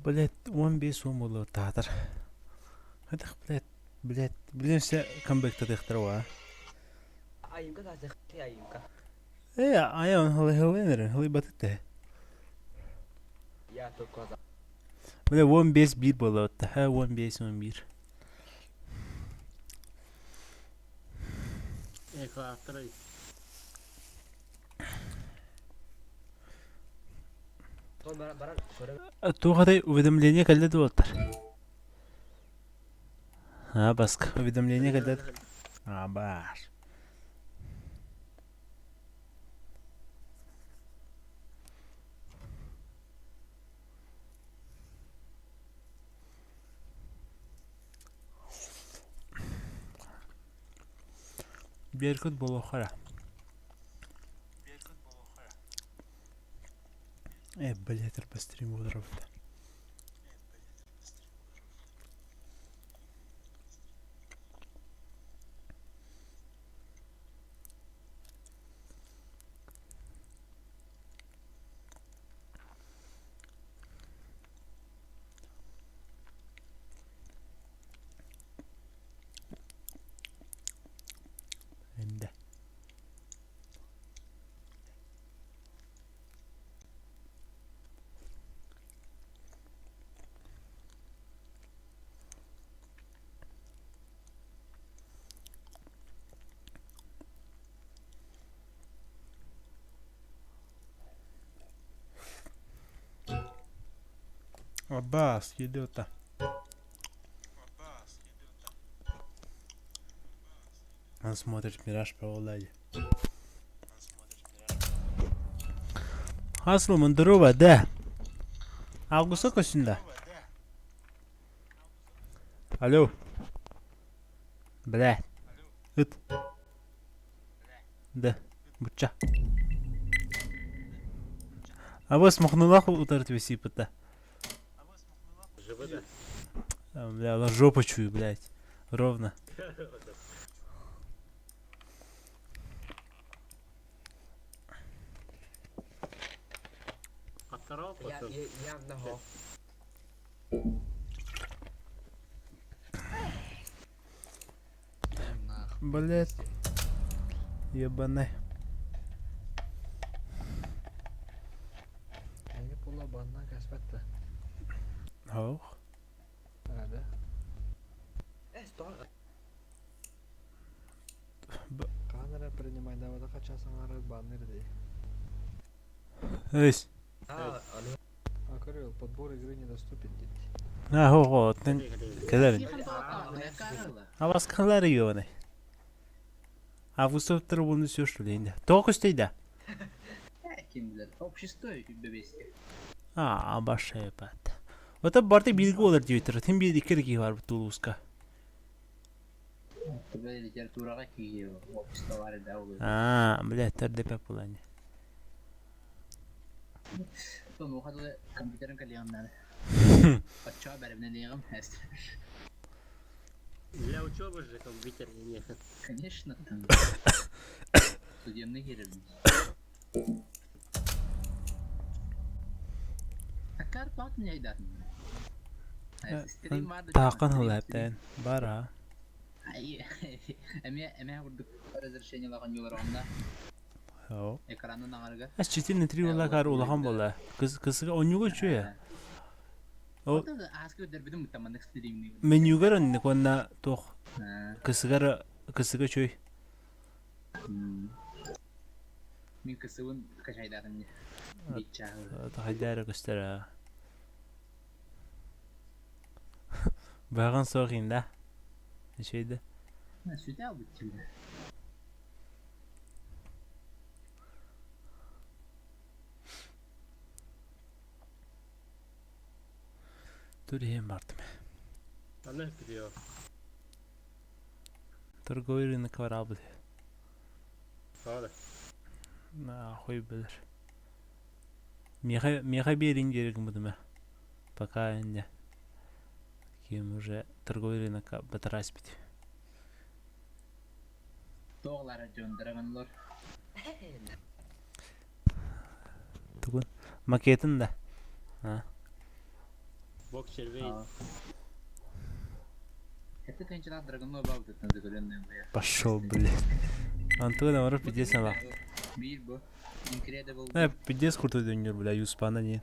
Блядь, 15 уон буолуо таатар. Хайдах, блядь, блядь, билин все камбэктатыахтара уа. Айымка таасыхты айымка. Э, айа он хылы эрэ, хылыйбатык тэ. Я только за. Бля, 15 биир буолуо ха, 15 11. Экваторы. Туох этэй уведомление кэллэ дуоттар? А, баска уведомление кэллэ. А, баар. Беркут буолуохха Э, блядь, быстрее буду работать. Эмдэ. Аббас, идиота. Он смотрит «Мираж» по Владе. Хаслы мындырова, да. Августа көсүндә. Алло. Бля. Ыт. Да. Бучча. Абыс мохнулах утар тебе сипыта. ЖВД. Бля, на жопу чую, блядь. Ровно. Я, я, явно го. Блядь. Ебаный. Эйгэ була банна каспат да. Ох. Да. Э, стой. Хаһан эрэ принимайдаабатахха час аҥаара банныыр дии. Эс. А, аны. А көрүөл, подбор игры недоступен диэт. А, хо, тен келер. Абаскалар ёны. Августовтар буну все что ли инде. Тоқ өстейді. Ким билэр? Общество бэбэсти. А, баша ебат. Ота барты билги олар диэтер. Тим бир икки ки бар бу улуска. Тебе литератураҕа киирии общество бар да ол. А, блядь, тер депе булани. Онуоха дылы компьютерын кэлиэҕим наада. Оччоҕо бэрэбинэлиэҕим. Для учебы же компьютер не Конечно, там студентный киирэрбин. Акар паат мне айдаатын. Стрим баар да Таакан стрим, стрим. хылаптан. Бара. Ай, эмиэ эмиэ курдук разрешение лахан юлар онда О. экранын аҥарыгар. Ас 4 на 3 була кар улахан була. Кыз кызга онньуга чуя. О, Ааска өдөрбүтүм мыттаманнык стримни. менюгар оннук уонна туох кысыгар кысыга чуй. Мин кысыбын качайдаатым не. Биччаа. Тахайдара көстөр. Баган соғин да. Şeyde. Сүтэ албыт тиле. Dur иһин бардым. Она кирио. Торговый рынок бар абы. Ада. Хуй билер. Меха меха берин керек будума. Пока не. Ким уже торговый рынок батарас бит. Тоғлара дьон драгонлор. Тугун макетин да. А. Бог червей. Это тынчылаах драгонлоо баабытыттан закаленная бля. Пошел, блядь. Антон Амаров пиздец на Биир бу. Incredible. Э, пиздец крутой дөньер, бля, Юспана не.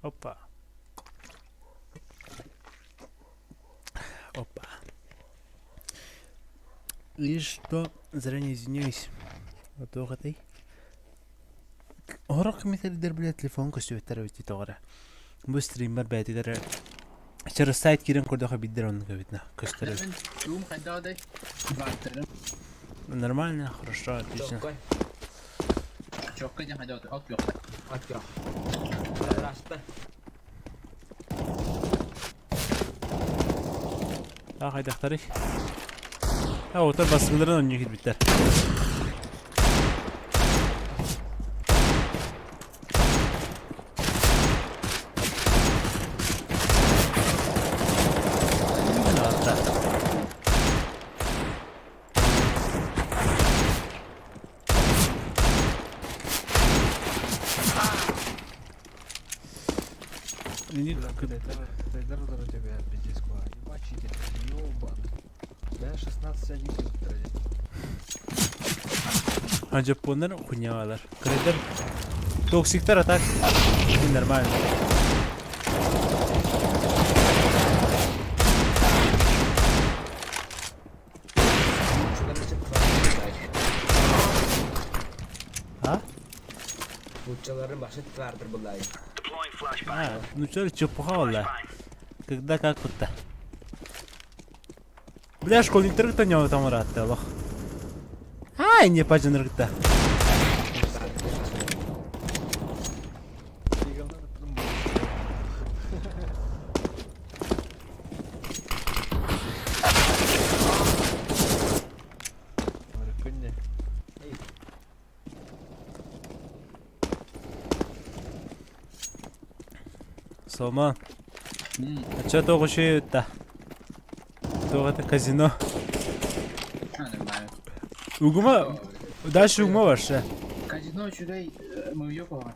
Опа. Опа. И что, заранее извиняюсь. Вот этой. Орох кэмитэрдэр бile телефон көстүбэттэр эбит тоҕо эрэ. Бу стриммэр бэйэтигэр через сайт киирэн көрдөхө биирдэр оннук эбит на көстөр эбит. Туум хайдаадай? Бааттырым. Нормально, хорошо, отлично. Чоккой. Чокка дьэн хайдаа от yok. От yok. Здравствуйте. Таа хайдахтарый? А, отор басымдарын онньу киирбиттэр. Аата. Бля, Кытайдар удара тебя пиздец куда. Ебать читер, ёбаный. Бля, 16-1 кыттырды. А жапоннар хуйнялар. Кытайдар токсиктар, а так нормально. А? Нууччаларын башыт бардыр булай. А, ну что, чепуха ола. Когда как будто. Бля, школьниктер не там рад, лох. Ай, не пажыныргыта. Сома. А чё тоҕо үчүгэй Тоҕо это казино. Нормально. Угума, дальше угума ваше. Казино үчүгэй мүйө куһаҕан.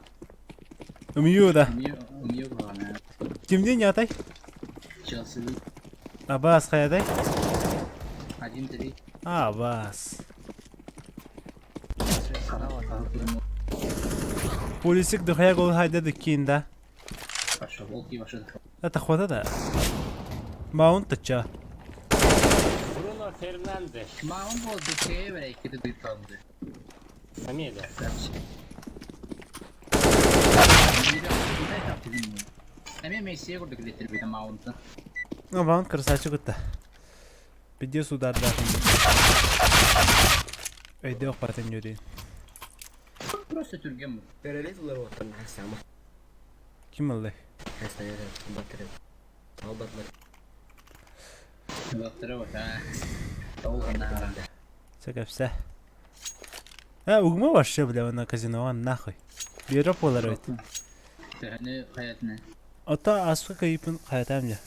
Умью, да. Мүйө куһаҕан. Кимдин ятай? Челси Абас хаятай? 1-3. Абас. Полисик духая гол хайда дыккин да. Пошел, волки вошел. Это хвата да. Маунт тача. Бруно Фернандеш. Маун бол дыккее бере икките дыктанды. Амеда. Эме Мессия курдук билеттер бите Маунта. Ну, Маунт красавчик это. Пиздец удар да. Өйдө патын юри. Просто түргем. Перелет улар оттан хасама. Ким алды? Хасана батыры. Ал батлар. Баттыры бар. Толгана. Сөкөпсө. А, угма вообще, бля, на казино, нахуй. Бери полар бит. Төһөнү хаятына. Ата аска кайыпын хаятам я.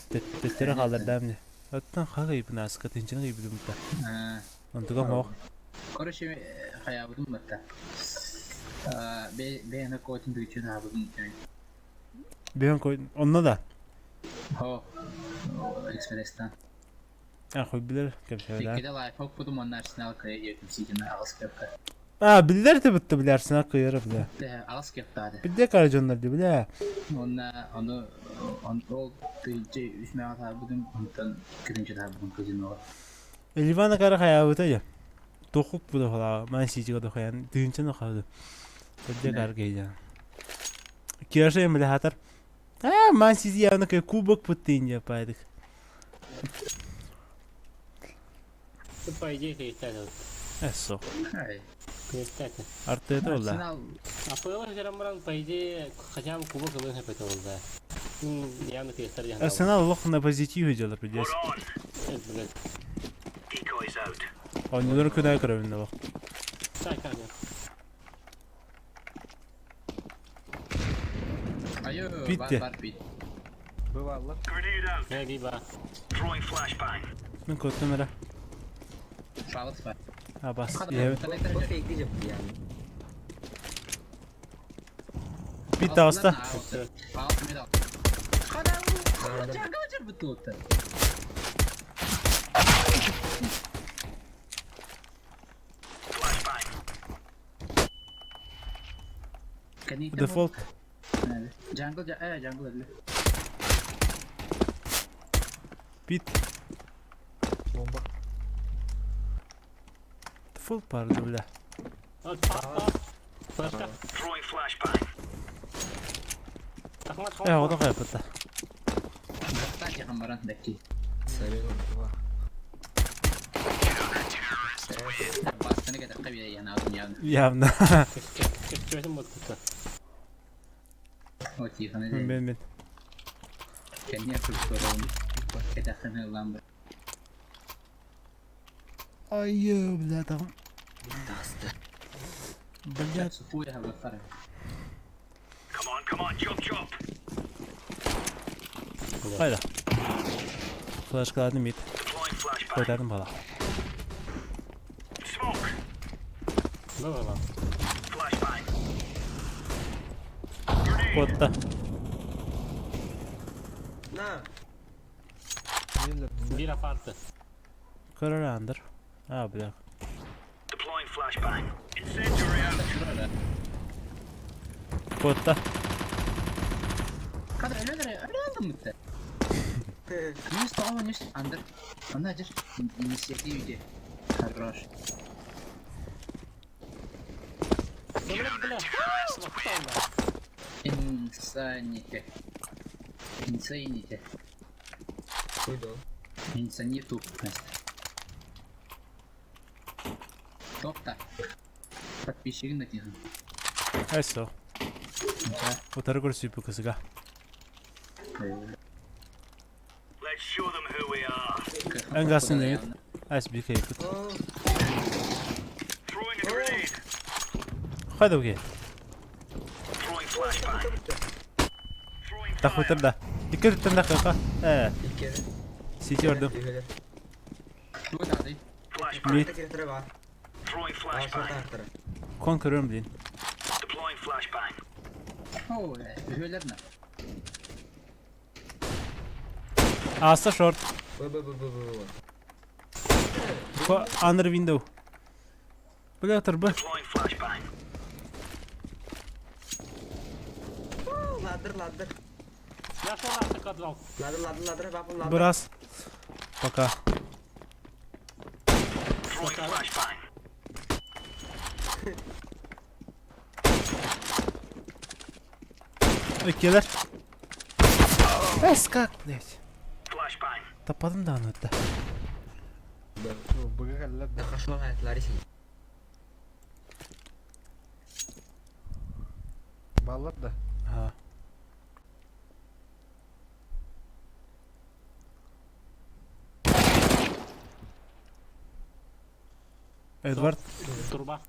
Теттере халардам я. Оттан ха кайыпын аска тинчен кайыпын та. Онтуга мох. Короче, хаябытым батта. Бе бе котин дүйчүн хабытым. Бен кой онно да. Хо. Экспресстан. А хуй билер кепшелер. Иккиде лайф бутум онна Арсенал кыйа диэтим ситин аҕыс кепка. А, билер те битте билер Арсенал кыйыр бля. Аҕыс кептаады. Билде каражоннар ди бля. Онна ону он ол тыйчы үс мега табытым онтон киринчи табытым казиноға. Ливана кара хаябыта я. Тохук бу да хала, ман сижига да хаян, дыынчан хады. Билде кар кейжан. Кияше бля хатар. А, ман сизи яны кэ кубок путтин я пайдык. Ну, по идее, креста. Эссо. Ай. Креста. Артета ола. Арсенал А ПЛ по идее, хотя бы кубок ЛНХ потом, да. Ну, явно креста. Арсенал лох на позитиве делар пиздец. Блядь. Ойнолор күнә көрөбүн лох. Так, как нет. Айо, Битти. бар бар бит. Бываллар. Не биба. Мин көттüm эрэ. Палас бар. Абас. Иһэбин. Бу фейк yani. Бит таҕыста. Палас медал. Жар бутылка. Дефолт. Jungle, jungle öyle. Бит. Бомба. Дефолт барды бля. Флешка. Ахмат Э, ода кайпыта. Кстати, хамаран дәки. Два. Бастаны кете кабия яна алдым явно. Явно. Чөтүм болду. О, тихо, Мен мен мен. Кене фруктором. Кете ханы ламба. Ай, бля, там. Бля, Сухую хабар. Хайда. Флешкаларын мид. Көтәрдем бала. Бу Котта. На. Нелер? Бир апарты. Көрөр андыр. А, бля. Котта. Кадр öyle öyle aldım mı? Не стало, не Андер. Она держит инициативе. Хорош. Бля, бля. Инсаните. Инсаните. Уйду. Инсаниту. Топта. Подписчик на тихо. Айсо. Утары көрсүпү кызыга. Энгасын нет. Айс бикей пут. Хайда уге. Тахутыр да. Икки да кыка. Э, İlk сити ордум. Üyeler. Мид. Arka tarafa var. Aa, şurada taraflara. Кон көрөм блин. О, üyeler ne? Аста шорт. Bu bu bu bu bu. bu. Ко under window. Бля, турбы. Ladder ladder. Я шел на кадвал. Ladder ladder ladder. Bak ladder. Брас. Пока. Иккилер. Эс как, блядь. Таппадым да аны да. Быга кэллэр да. Kaçma hayatları için. Баллар да. Ага. Эдвард. Труба.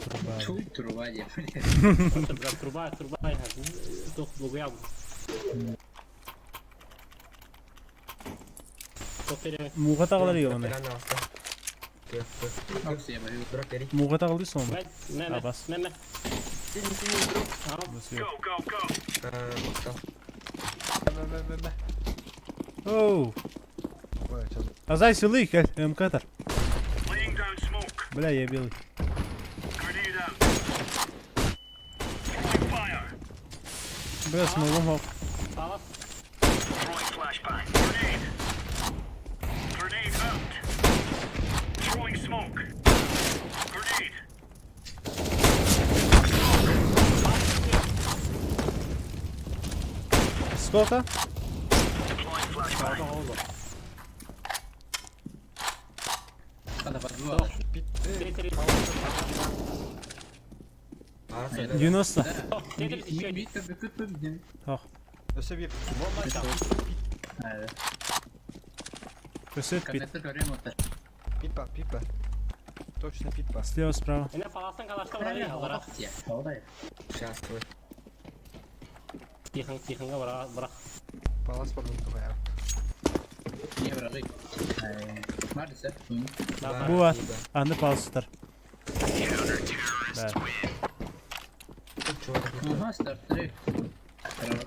Труба. Туй труба деп. Бля, труба, труба. Тух бугуям. Муға тағылар егоны. Plan altta. Gö gö. Оксия барю. Drop geri. Муға тағылды сон. Меме, Абас. меме. Silin silin drop. Bak Мэ мэ мэ. Оу. Ой, сейчас. Азай силы, МК-тар. Бля, я белый. Бля, смогу мог. Палас. Сколько? Kada подвал. Третий. Ara söyle. 90. Третий еще. Мид көп Ох. Өсө бир. Өсөт бит. Коннектор көрөм отар. Пипа, пипа. Точно пит бас. Слева, справа. Эне паластан калашта бырагы алара. Сейчас, твой. Тихон, Тихонга быра, быра. Палас бардым тугая. Не бырагы. Бар десе. Бу бар. Аны палыстар. Да. Ага, стартеры.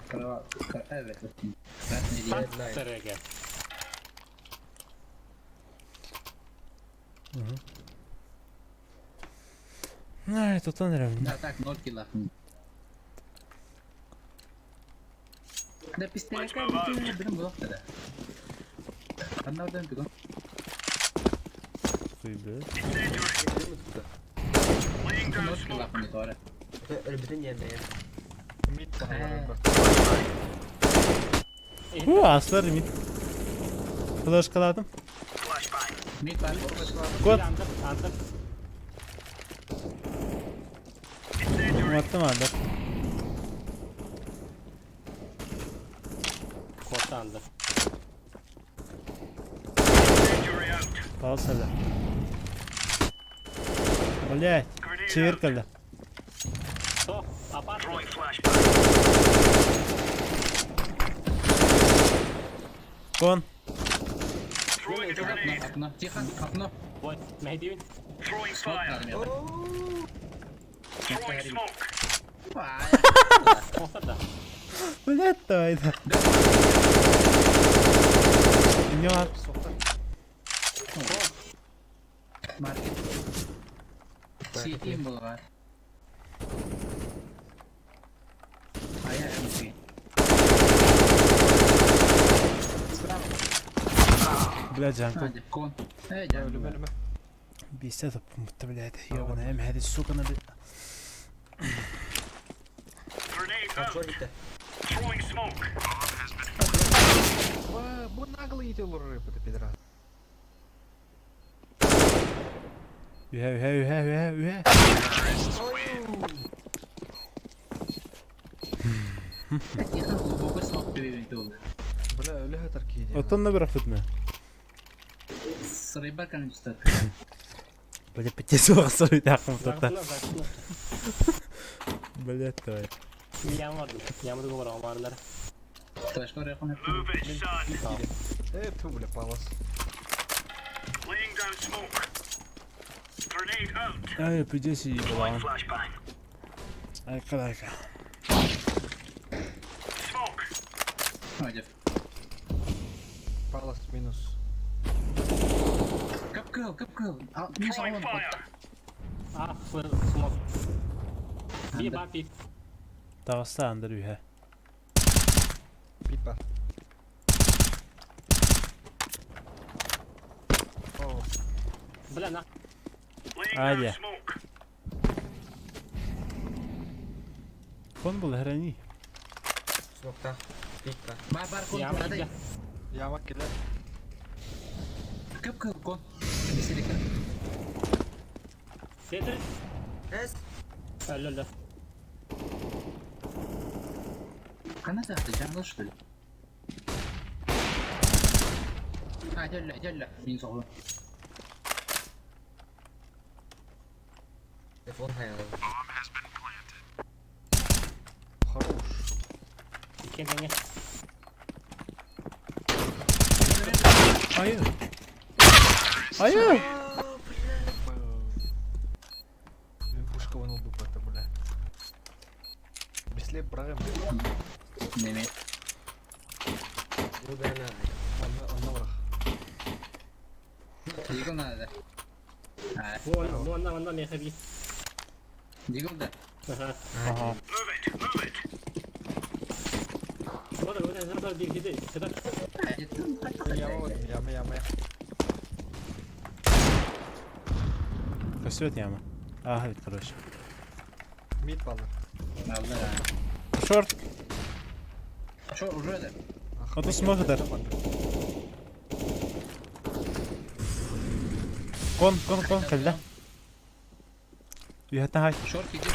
Крова, крова, evet. Красный Red light. Стартерге. Ай, тутан ревни. Да, так, 0 килла. Да пистолет бирин булак да. Аннардан бүгүн. Хуйбы. 0 килла doğru. Өлбүтүн диэн Мид бар. Ху, аслар мид. Флешкаладым. Мид бар. Кот. Андыр, андыр. Аттым андыр. Кот андыр. Палсада. Блять, чиркалда. То, опасно. Кон. Окно, окно. Тихо, окно. Вот, Мехдивин. Смок надо мне. Постар да. Блять, давай да. Не Маркет. Ситим булган. А я МП. Справа. Блять, Жанко. Hadi кон. Эй, жан. Өлүмө өлүмө. Бисет пункт, блять. Ёбаная мать, сука, на Контроль-то. Бу наглый идти луры это пидорас. Үһэ, үһэ, үһэ, үһэ, үһэ. Тихо, глубоко смок переведёл. Бля, өлө хатар киди. Оттон на бирахтытны. Срыба конечно. Блять, пятисуға сорый тақым тота. Закрытно, закрытно. Блять, давай. Яма бардым. Яма дугу бар, омарындар. Флешка якын. Э, ту, бля, палас. Ай, пидеси ебалан. Айка, айка. Hadi. Палас минус. Кап кыл, кап кыл. Ал, минус алын. А, смок. Би, ба, пик. Тағыста андыр үһэ. Пит бар. О, Бля, на. Айда. Кон был храни. Смокта. Пикка. Бар бар кон. Яма Hadi. килде. яма келе. Кап кыл кон. Бисерик. Тетр. Эс. Өлө, өлө. Кана сахты жангл что ли? А, жолла, жолла. Минус алын. Телефон хаялы. Хорош. Иккен теңе. Айы. Айы. Мен пушка вынул бы это, бля. Беслеп брагым. Неме. Бу бәна. Онна барах. Дигл надо. А, Бу, бу, онна, онна, меха би. дигл да. Ага. Ага. Вот, вот, вот, вот, бир, бир, сюда. Яма, яма, яма. Костюет яма. Ага, ведь, короче. Мид баллар. Алды. Шорт. Шо, уже да. Ото смог дар. Кон, кон, кон, кэллэ. Үһэттэн хай. Шорт иди.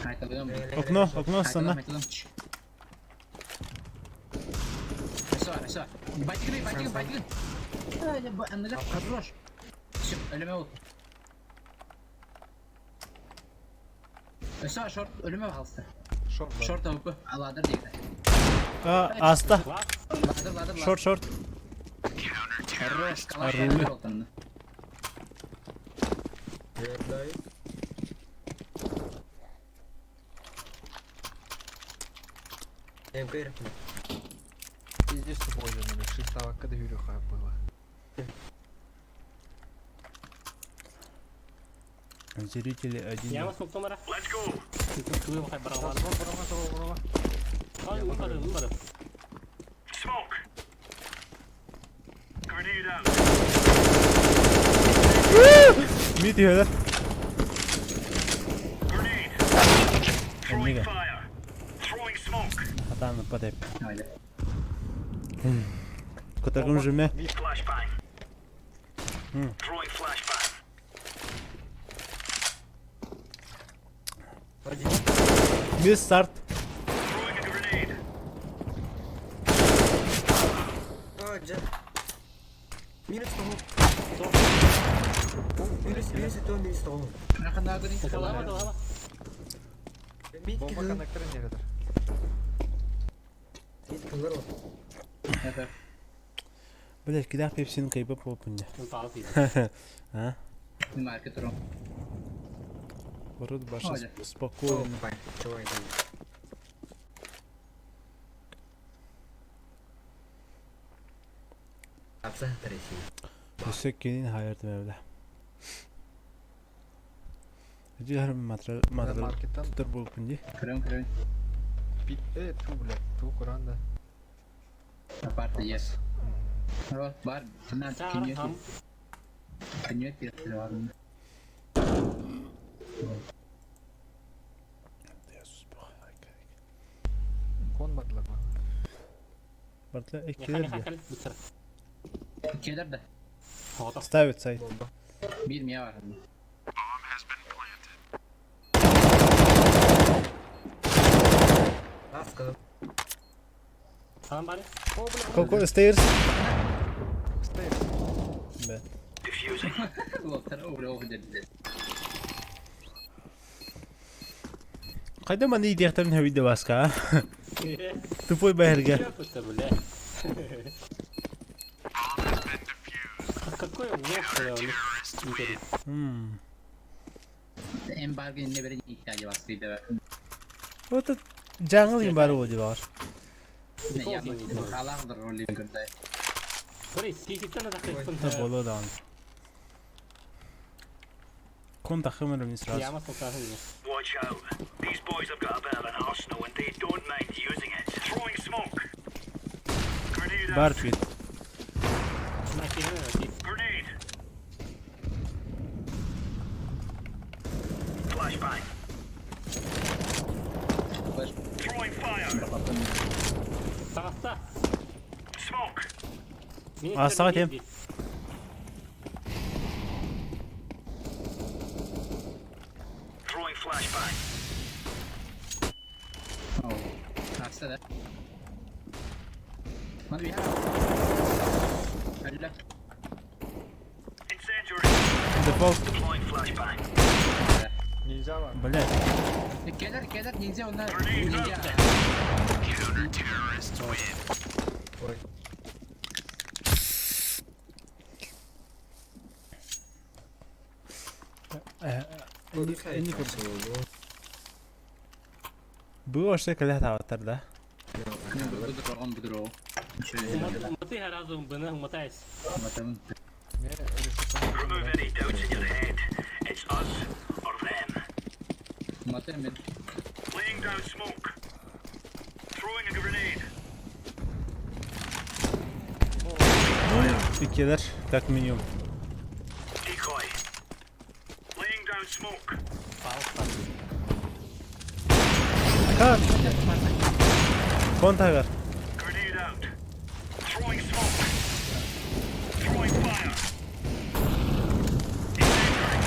Айталым. Окно, окно, сана. Айталым. Все, все. Байтигин, байтигин, байтигин. Анныгар хорош. Все, өлүмэ ол. Өссө шорт өлүмэ хаалыста. Шорт бар. Шорт АВП. Ладер диэки. А, аста. Ладер, ладер, Шорт, шорт. Хорош. Калаш Арулы. болтанды. Вердай. МК Пиздец тупой же, шестого кадырюха было. Зрители один. Я вас муктумара. Let's go. Кылым хай баралар. Борома, борома, Ай, бары, бары. Smoke. Grenade out. Мид иһэлэр. Grenade. Throwing Нига. fire. Throwing smoke. Хатааны патеп. Ойда. Кытаргын жуме. Flashbang. Throwing flashbang. Один. Мисс старт. Throwing a grenade. А, джа. Минус того. Минус, минус то, минус того. Лава, лава. Мид Бомба килл. коннектора не рядом. Мид килл. Это Блять, кидах пепсин кайба попунья. Палас дейді. А? маркет ром. Ворот баша Оля. спокойно. Опа, чего это? Апса третий. Өссө кенин хайырдым эбиле. Жихар матрал матрал Маркеттан туттар болупун ди. Крым, крым. пи... ту, блядь, ту, куранда. Апарта, yes. Вот, бар, на, Сара, там. Кинет, кинет, ладно. Кон бардылар ба. Бартла Меха, эккилер меха, ди. кел. Бутыр. Келер да. Тоғытақ. Ставит сайт. Бомба. Бир мия бар. Ласка. Саған бары. Коко stairs. Стейрс. Бе. Diffusing. Локтар, обре, обре, деді. Кайда маны идеяктарын хабиде баска. Тупой бахерге. Это, бля. Какой лох, бля, у них. Интересно. Эмбарго не бере ihtiyacı var sizde. Вот это жаңыл им бар болду бар. Ne yapmak? Allah'dır rolü görde. Смотри, сисиктен да Это боло да. Кон тахымыр не сразу. Яма солтасын не. Watch out. These boys have got a bit of an arsenal and they don't mind using it. Throwing smoke. Grenade out. Бар пит. На херня, Grenade. Flashbang. Throwing fire. Таста. Smoke. А, сағат ем. Throwing flashbang. Aslında. Hadi bir. Öyle. Incendiary. Дефолт. Deploying flashbang. Нельзя вам. Блять. Келер, келер, нельзя, onlar. Нельзя. Ой. Бу оште кале таваттар да. Budur, budur. Маты разум бына мотайс. Не, решил Remove any doubts in your head. It's us or them. Laying down smoke. Throwing a grenade. Иккилер как минимум. Decoy. Laying down smoke. Как? Контагар. Grenade out. Throwing smoke. Throwing fire. Incendiary.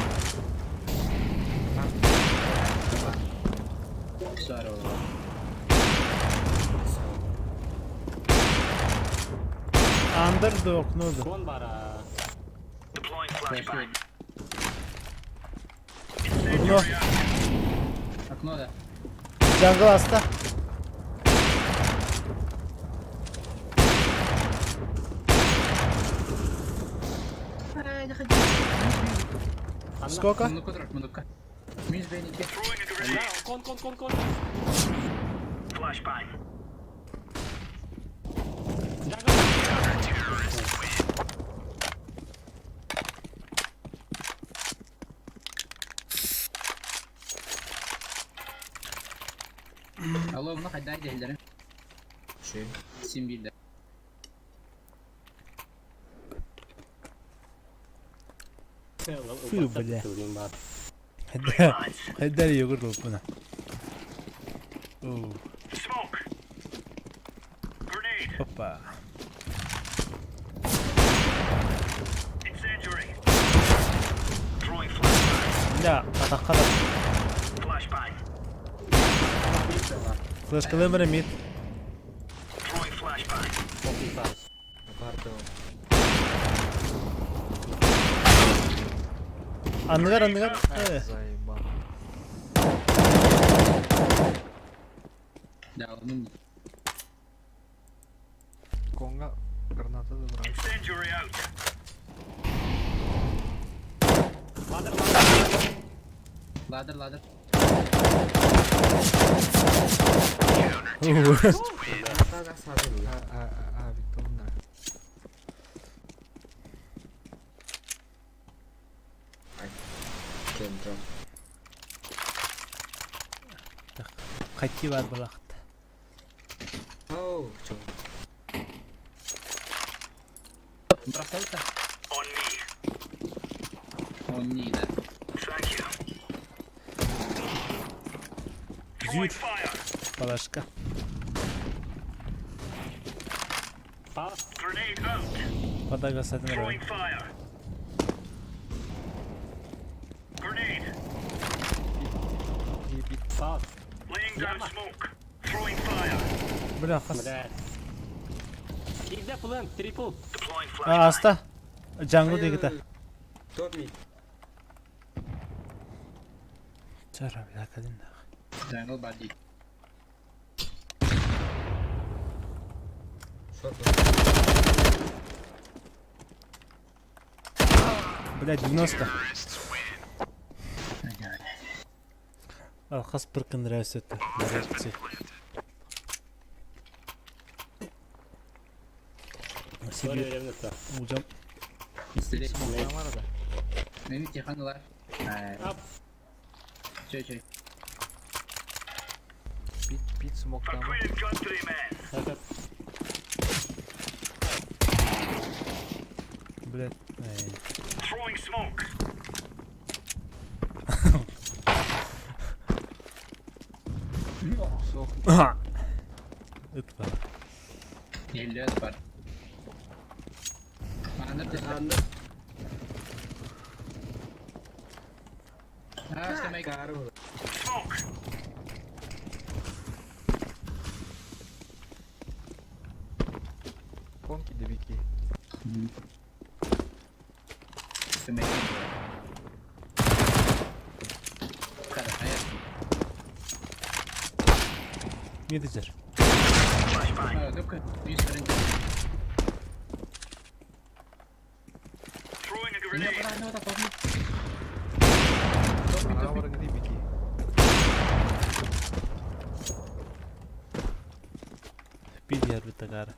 Sorry. Ан Андер да окно да. Кон бара. Deploying Флеш flashbang. Окно. Окно, да. Jungle аста. Ай, заходи. Сколько? Мунука турар, мунука. Минус бейники. Throwing a grenade. Кон, кон, кон, кон. Flashbang. Алло, мына хайда дehilleri. Ши. Сим бирде. Фу, бля. Хайда йогурт болуп Оу, Smoke. Grenade. Опа. Incendiary. Throwing flashbang. Да, атаққа да. Flashbang. Флешкалар мид. Throwing flashbang. Апарто. Анныгар, анныгар. Заебал. Да, ну. Конга граната забрал. Incendiary out. Ладер, ладер. Граната садым. А, а, Виктор, Кем дроп. Қайти бар балақты. Оу, чё? Бросался? On me. Он не, да. Thank you. Throwing Зюр, fire. балашка. Пас. Grenade out. Падага сатын Throwing fire. Grenade. Пас. Laying down smoke. Throwing fire. Бля, хас. Бля. Кигде плен, трипл. Deploying А, flashbang. аста. Джангл дегіті. Топ мид. Чара, бля, кәдін. Джангл бади. Шорт. Бля, 90. Алқас бір күн рәс өтті. Сори, временно. Улжам. Стрелять. Камара, да. Меми тиханулар. Ап. Чой, чой. Пит, пит, смок For там. Queen and country, men. Это Бля, ай. Throwing smoke. Сох. Ыт бар. Еллет бар. Андер тесте. Андер. А, скамейка. Кару. Smoke. Конки добики. Скамейка. Кара, а я. Не дежер. Flashbang. А, дупка. Минус френч. Throwing a Меня grenade. пора, ну, топ мид. Камара, где беги? Пидер бітті қара.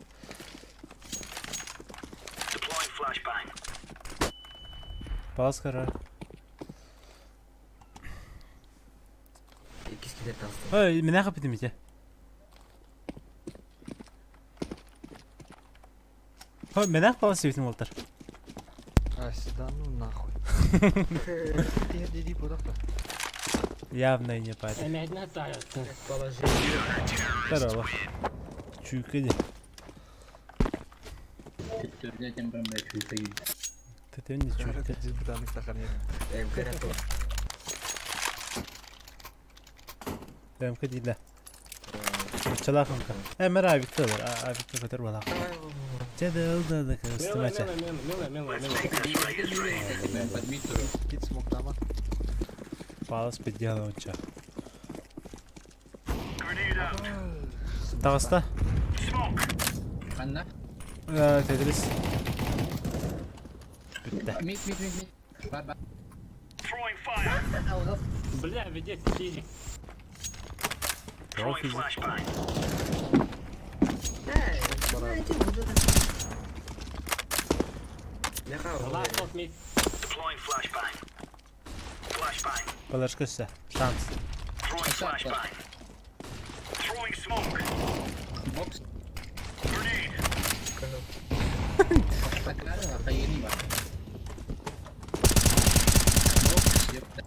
Deploying flashbang. Палас қара. Иккис китер тастı. Ой, мен ақы бітім ете. Ой, мен ақ палас бітім олтар. А, сюда, ну нахуй. Ты иди куда-то. Явно не парень. Эмедна тают. Положение. Здорово. Чуйка де. Төрден бір мә чуйка үйді. Ты не чуйка. Дизбутанных сохранение. МК МК дейді. Чалахымка. Э, мэр авикты бар. Авикты көтер бала. Чэ да ыл да да кыбыстыма чэ. Милая, милая, милая, милая. Подмитру. Кит смоктама. Палас подделал онча. Grenade out. Таҕыста. Smoke. Анна. Тетрис. Бүттэ. Mid, mid, mid, mid. Бар, бар. Throwing fire. Бля, ведет физик. Throwing flashbang. Last of mid. Deploying flashbang. Flashbang. Балашка өссө. Шанс. Throwing flashbang. Throwing smoke. Бокс. Grenade. Такая, охуенный бар. Бокс, ёпта.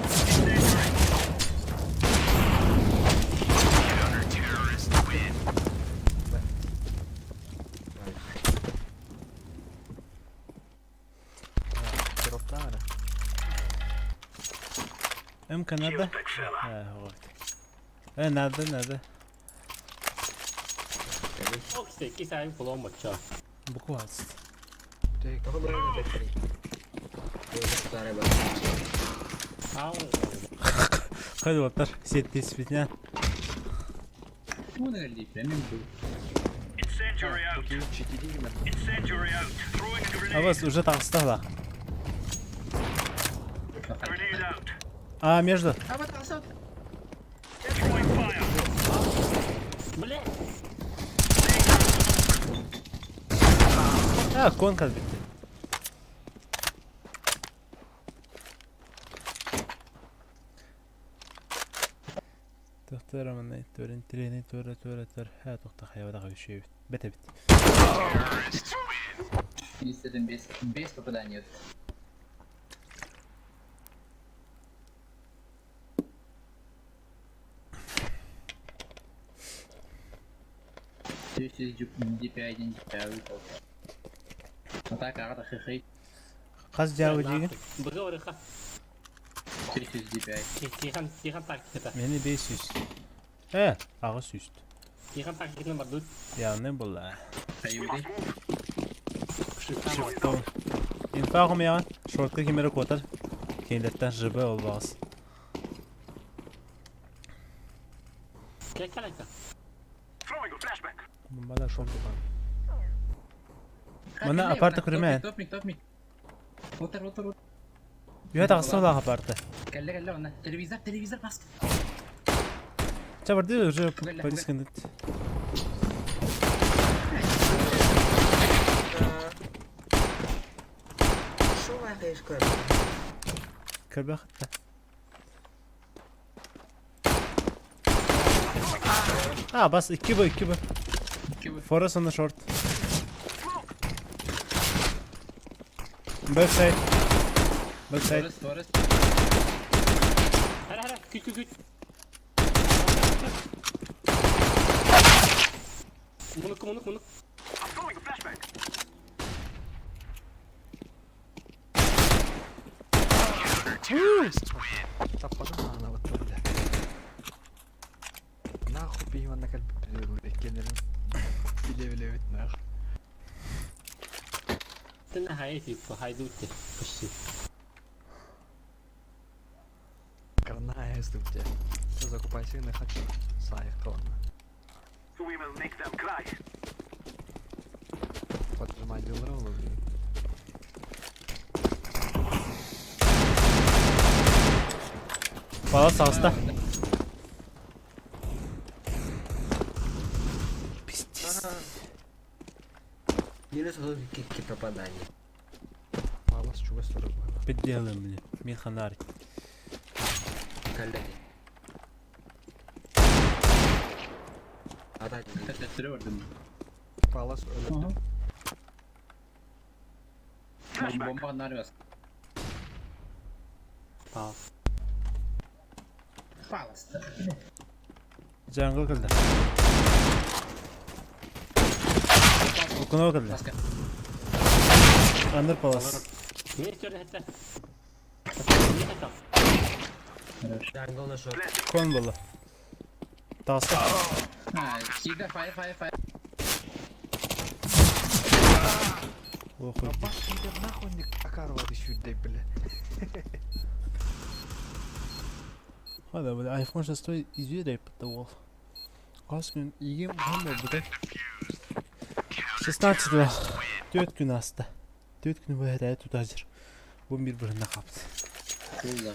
Incendiary. Counter-terrorists win. Дроптара. М Канада. Cheers, big fella. Э, вот. Э, надо, надо. Окси, кисайын кулон бочо. Буква. Тек. Ау. Хай оттар. Сеттис битня. Фу, наверное, прям был. Incendiary out. Киин читили мен. Incendiary out. Throwing a grenade. А вас уже таҕыста ла. Grenade out. А, между. А вот, а вот. Throwing fire. Бля. А, конка битте. Тохтор аманай төрен трени төре төре төр. Ха тохта хайвада үшөбүт. Бете бит. 31 без, без попадания. Все DPI, 1 DPI выпал. Атака, арта, хх. Хас жабы деген. Быга орыха. 300 DPI. Тихан, тихан тактиката. Мени 500. Э, ағыс үст. Тихан тактикатын бардут. Яғны бұла. Аюды. Шифтон. Инфа қомияған. Шортқа кемері котар. Кейіндерттен жыбы ол бағыз. Кек калайта. Throwing a flashbang. Бомбада шорт бар. Мына апарты көрмә. Топник, топник. Отыр, отыр, отыр. Үйәт ағысы олақ апарты. Кәлле, кәлле, ана. Телевизор, телевизор бас. Чабарды уже Бля, полис кендет. Шо лайкаешь, көр? Кірбі хатта. А, бас 2 б 2 б. Форес on the short. Backside. Backside. Форест, форест. Хара, хара, күт, күт, күт. Мунук, мунук, мунук. I'm throwing a flashbang. Таппадым ана вот бля. Нахуй пиво на кальпе кенерин. Биле биле бит нах. Тен хай типа хайдутте. Почти. Карная ступте. Все закупайся на хочу. Сай, ладно. We will make them cry. Поджимай дилролл, блин. Палас ағыста. Пиздец. Минус какие попадания. Палас чуга сторож. Подделаем мне. Миханарь. Коллеги. Атаки. Палас өлөрдүм. Бомба нарвес. Палас. Палас. Jungle кылды. Окуна кылды. Маска. Андер палас. Не стерли хатта. Не хатта. Jungle нашел. Кон было. Таста. Киирдэ, fire, fire, fire. Ох, Бах киирдэ нахуй не Акарова сүүрдэй бля. Hadi böyle iPhone 6 izliyor da wall. Az gün iyi hem oldu da. 16 4 gün hasta. 4 gün bu hediye tutacak. 11 birine kaptı. Кулла.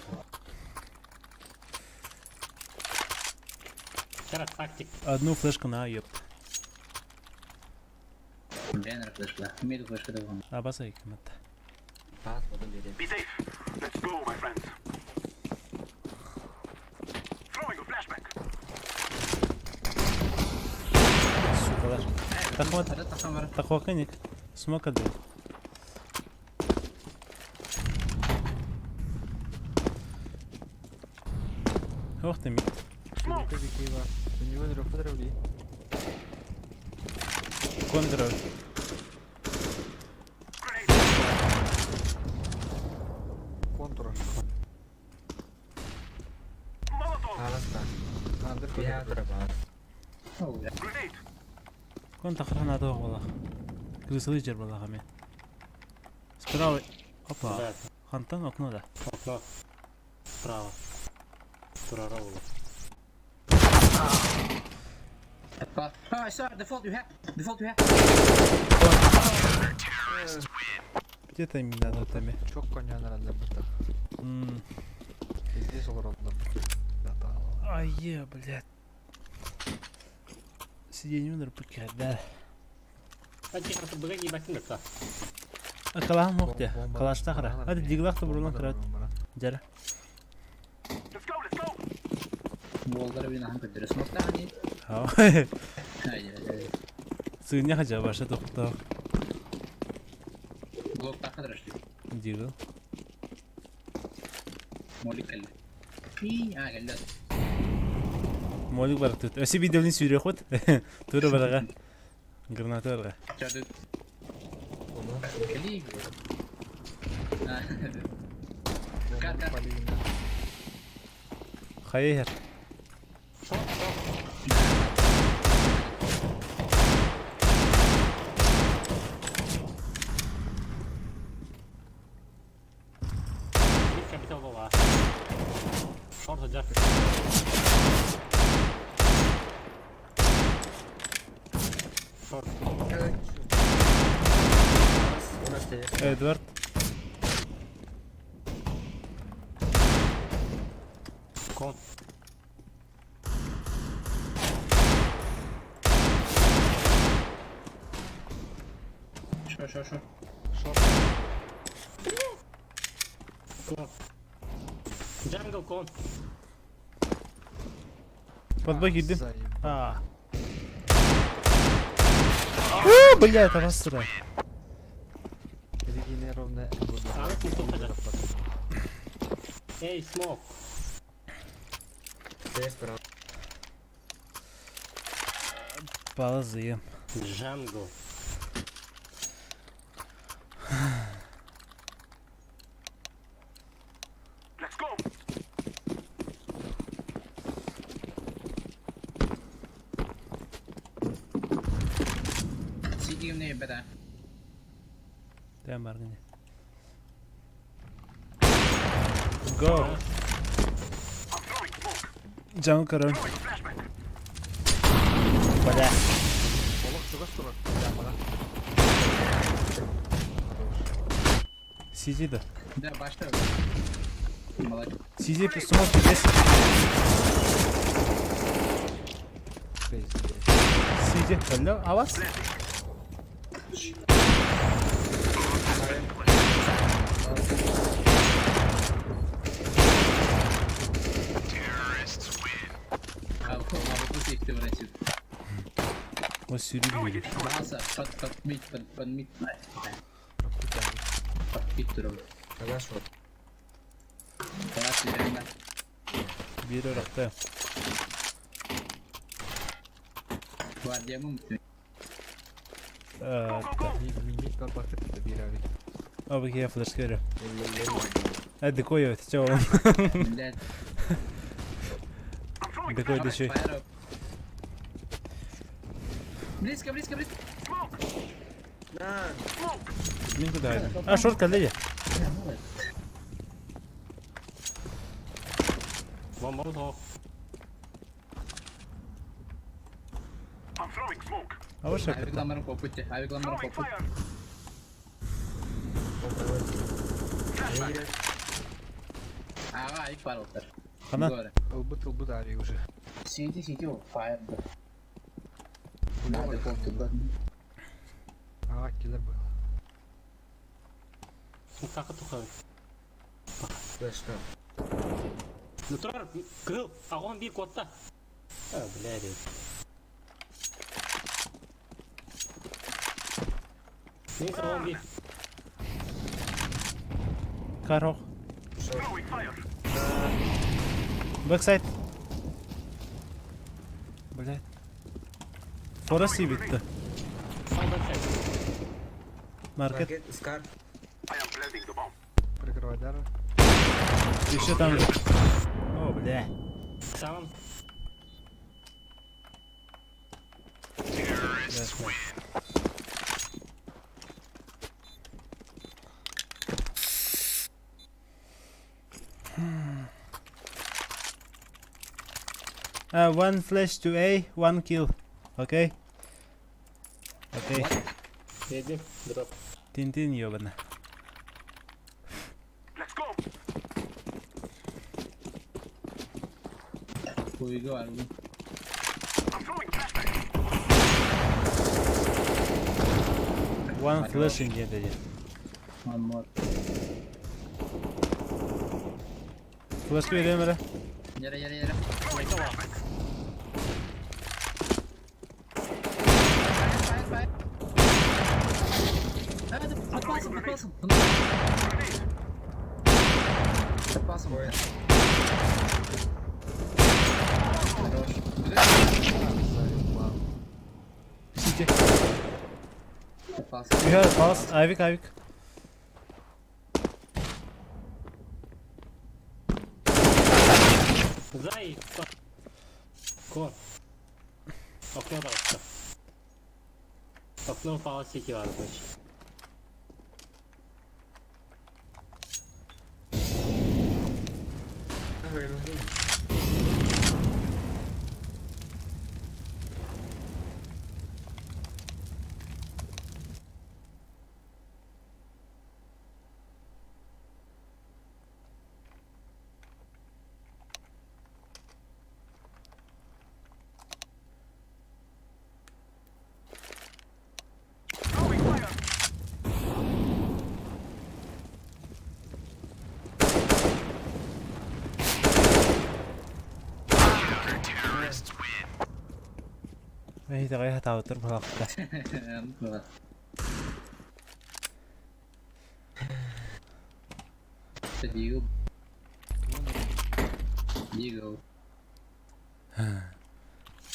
Вчера тактик. Одну флешку на ёпт. Бэнер флешка. Мид флешка да Абаса hikmet. Пас воду бери. Be safe. Let's go, my friends. Throwing a flashbang. Суkalar. Takma Hadi takam var. takva kanik. Smoke adı. Ох ты мид. Smoke. У него не поздравляю. Контроль. Grenade. Контура. Molotov. А, Андер Я трава. Grenade. Кон тахран ады оғылақ. Крысылы жер балаға мен. Справа. Опа. Да, Хантан окно да. окно. Справа. Турара было. Oh, I saw it. Default you have. Default you have. Где-то мина дотами. Çok konyan herhalde burada. Здесь olur ondan. Ай, е, блядь. Сиденье да. А тихо, чтобы не ебать, Калаһым суох дии. Калаштах ра. Hadi диглах та бурулан кырат. Жара. Let's go, let's go. Болдары бин ахан көдөрө смокта хани. Хаа. Hayır. Сыгынья хажа баша тоқтоо. Блок тахадырышты. Дигл. Молик келди. И, а келди. Молик бар тут. Өсі видеоны сүйрек хот. Тура барага. Граната барга. Чады. Кели. Кар, кар. Хайыр. Шорт, шорт. Мид капитал была. Шорт задержка. Шорт. У нас ты. Эдвард. Кон. Шо, шо, шо. Con. Jungle con. Подбой кирдим. А. О, блядь, арасыра. Регенеровная А, ну, тут хотя. Эй, smoke. Ты справа. Ползаем. Jungle. Let's go. Сидим не беда. Тем баргыне. Go. I'm throwing smoke. Jungle король. Throwing a flashbang. Бля. Олох чугас турар. Ямага. Сиди да. Да, башта. Молодец. Сиди, смог здесь. Пиздец. Сиди. Алло, а вас? А, а, вот их ты врачи. Вот сюрю. Баса, под, под мид, под, под мид. Под мид туру. Ага, шот. Класс, реально. Bir orakta. Гвардия мум. Мид барбакты да бир abi. Abi я флешка берем. Hadi koy evet. Чао. Блядь. I'm throwing Декой дешей. Фаер. Близко, близко, близко. На! Мин куда А, шорт кэллэ Бомба суох. I'm throwing smoke. А вот Авик ламарым коппут авик ламарым Throwing коппут. fire. Ага, авик бар олтар. Хана. Ылбыт ылбыт авик уже. Сиди, сиди, фаер. Надо коппут. А, киллер был. Такы тухар. Флешка. Ну турар, кырыл, агон бир куотта. А, бля, дед. Neyse агон бир. Карох. Throwing fire. Бэксайд. Блять. Форест битті. Сал бэксайд. Маркет. Маркет, Скар. I am planting the bomb. Прикрывай дара. Еще там же. О, бля. Самым. One flash to A, one kill. Okay? Okay. Едем. Дроп. Тин-тин, ёбана. Let's go. Хуйга бар бу. I'm throwing flashbang. One flashing диэн One more. Флешка берем эрэ. Яра, яра, яра. Throwing flashbang. Fire, fire. Подпасом, подпасом. Подпасом. Хорош. Заебал. Сити. Подпасом. You have pass. Авик, авик. Зай. Кор. Окно далысты. Окно упало сети бар, значит. Throwing fire. Эй, давай хатаутыр булакта. Диго. Диго.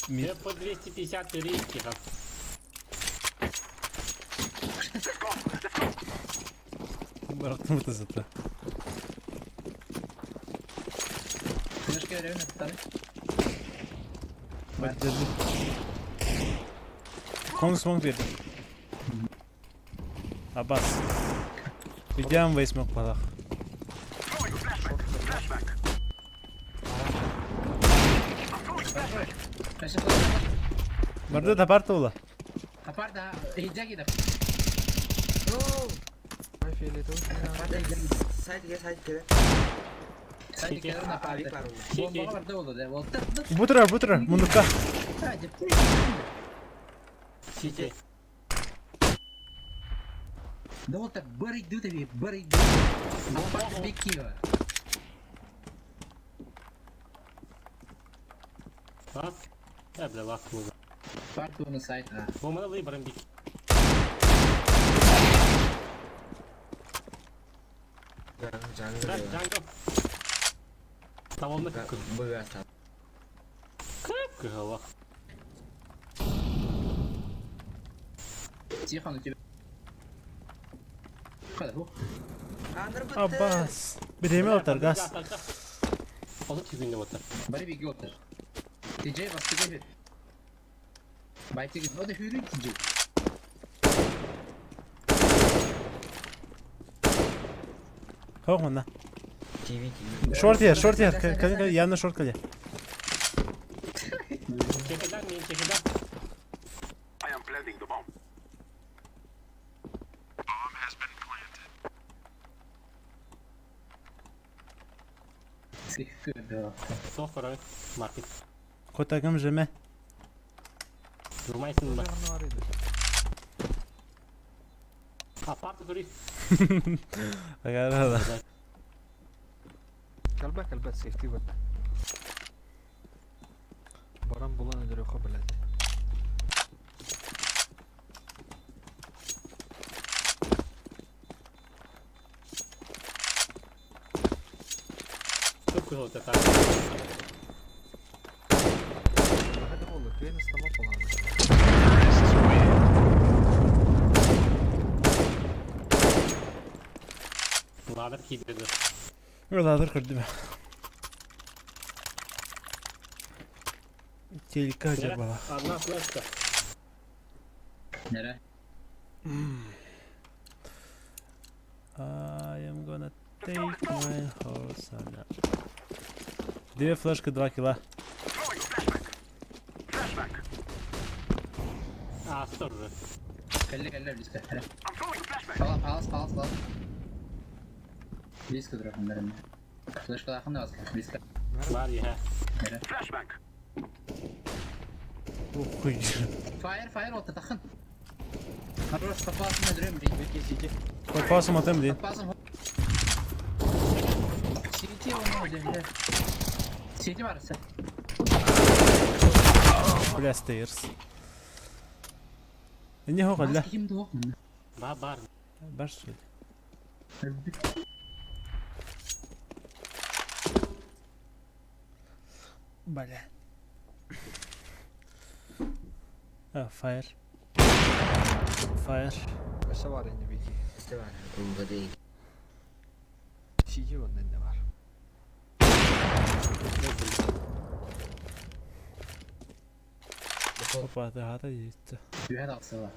Мид. Я по 250 риски. Барактым бутазыта. Флешка время ставь. Бak держи. Kong smoke бердим. Абас. Идем вей смок палах. Throwing flashbang. Flashbang. I'm throwing flashbang. Флешка, флешка. Барда тапарты ула. Апарда, иджаги да. Ай, фиолетовый. Апарда иджаги. Сайт кел, сайт кел. Сайт келер на Авик апарда. бар онда. Бомба барда болду да. Болду. Бутыра, бутыра, мундукка. Сити. Да вот так барыйды тебе, барыйды. Апарда беккива. Лас. Э, бля, лас был. Парту на сайт. А. Бомба лый барамбик. Джангл, Брат, джангл. джангл. Таволны күр. Быга стал. Крепкая голова. Тихо, у тебя. Када, Андыр бітті. Абас. Биреме отар газ. Onu tüzünde batır. Бары беги отыр. Диджей бас тебе. Байтигин, o da hürü ikinci. Хоох манна. TV, TV. Шорт ер, шорт ер. Кэлин кэлин, явно шорт кэлиэ. Чекедан мен чекедан. Суох көрөбүт. Маркет. Котагым жеме. Жумайсың ба? Наверное, арыйды. Апарт көрүй. Агарада. Кэлбэ кэлбэт сейфти барда. Баран булан өлөрүөххэ блядь. Көп көз отыр. Hadi oğlum, beni ıslama falan. Ладыр кийдирди. Ладыр көрдүм. Телека жабала. Одна флешка. Nere? I am gonna take my horse on up. Две флешка, два килла. А, тоже. Кэллэ кэллэ близко. Nere? Палас палас палас палас. Близко duruyor onların. Флешка yakın da az. Близко. Бар я. Nere? Охуй. Fire fire oldu takın. Хорош, попался на дрем, блин. Попался мотем, блин. Попался. CT onu öldü. CT var sen. Бля, стейрс. Не хоқалла. Kimdi o? Бар бар. Бар что ли? Бля. А, fire. Fire. Өсө бар енді бики. İşte var. Bomba değil. CG var ne var. Default. Опа, да, да, есть. Ühe dalsa var.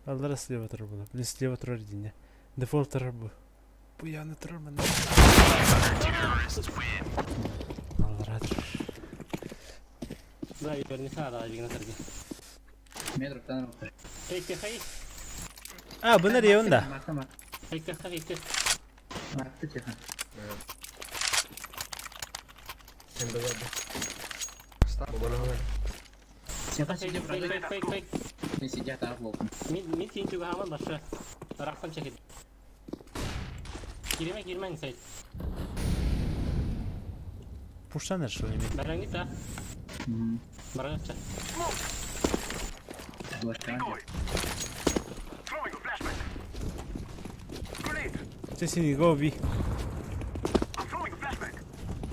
Аллара слева турар була. Блин, слева турар дийне. Дефолт турар бу. Бу яны турар мен. Аллара турар. Да, верни сада, деген сәрге. Медроптан oldu. Фейк хай. А, бу нерее онда? Marka marka. Фейк фейк. Marka çıkın. Sen de vardı. Старт. Babanı hemen. Sen kaç CT Фейк bırakın? фейк фейк фейк. Ne CT taraf oldu. Мен мен сен чуга аман башы. Рақсан чекет. Киреме кирмен сайт. Пуштан что ли? Бараңы та. Бараңы. Bulaşkan. Сен го би.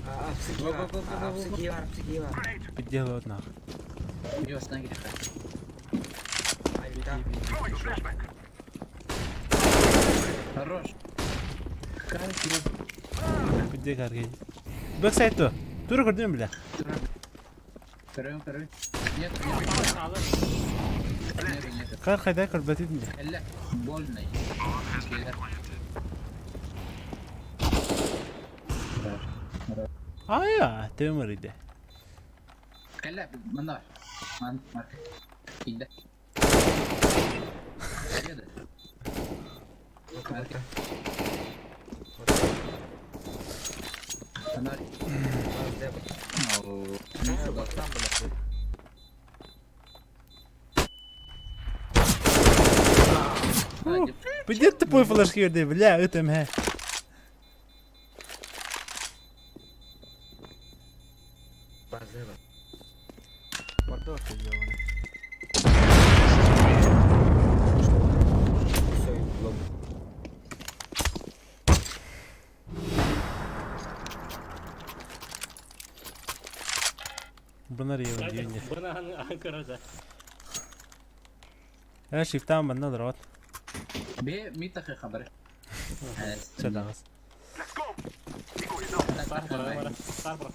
Aa, apsiki Go, var. go, go, go, go, go. Apsiki var, apsiki var. Подделаю одна. Biliyorsun gidiyor. Ay bir daha. Хорош. Какая херня. Подде каргей. Бэксайд то. Тура көрдүм бля. Второй, второй. Нет, нет, Алыр. нет, нет. Кар хайда көрбөтүм бля. Эле, больно. Ая, темір иде. Кэллэ, манна бар. Ман, марк. Инде. Еды. Orta. Фонарь. Var de. Там, блядь. Подде тупой флешки берди, бля, өтем хэ. Var de var. Барда var делали. Soy lob. Бұнар еуін дейінде. Бұны ан көрөзө. Ә, шифтан банна дұрат. Бе, мита хабар. Чадағыз. Бар бар бар. Бар бар.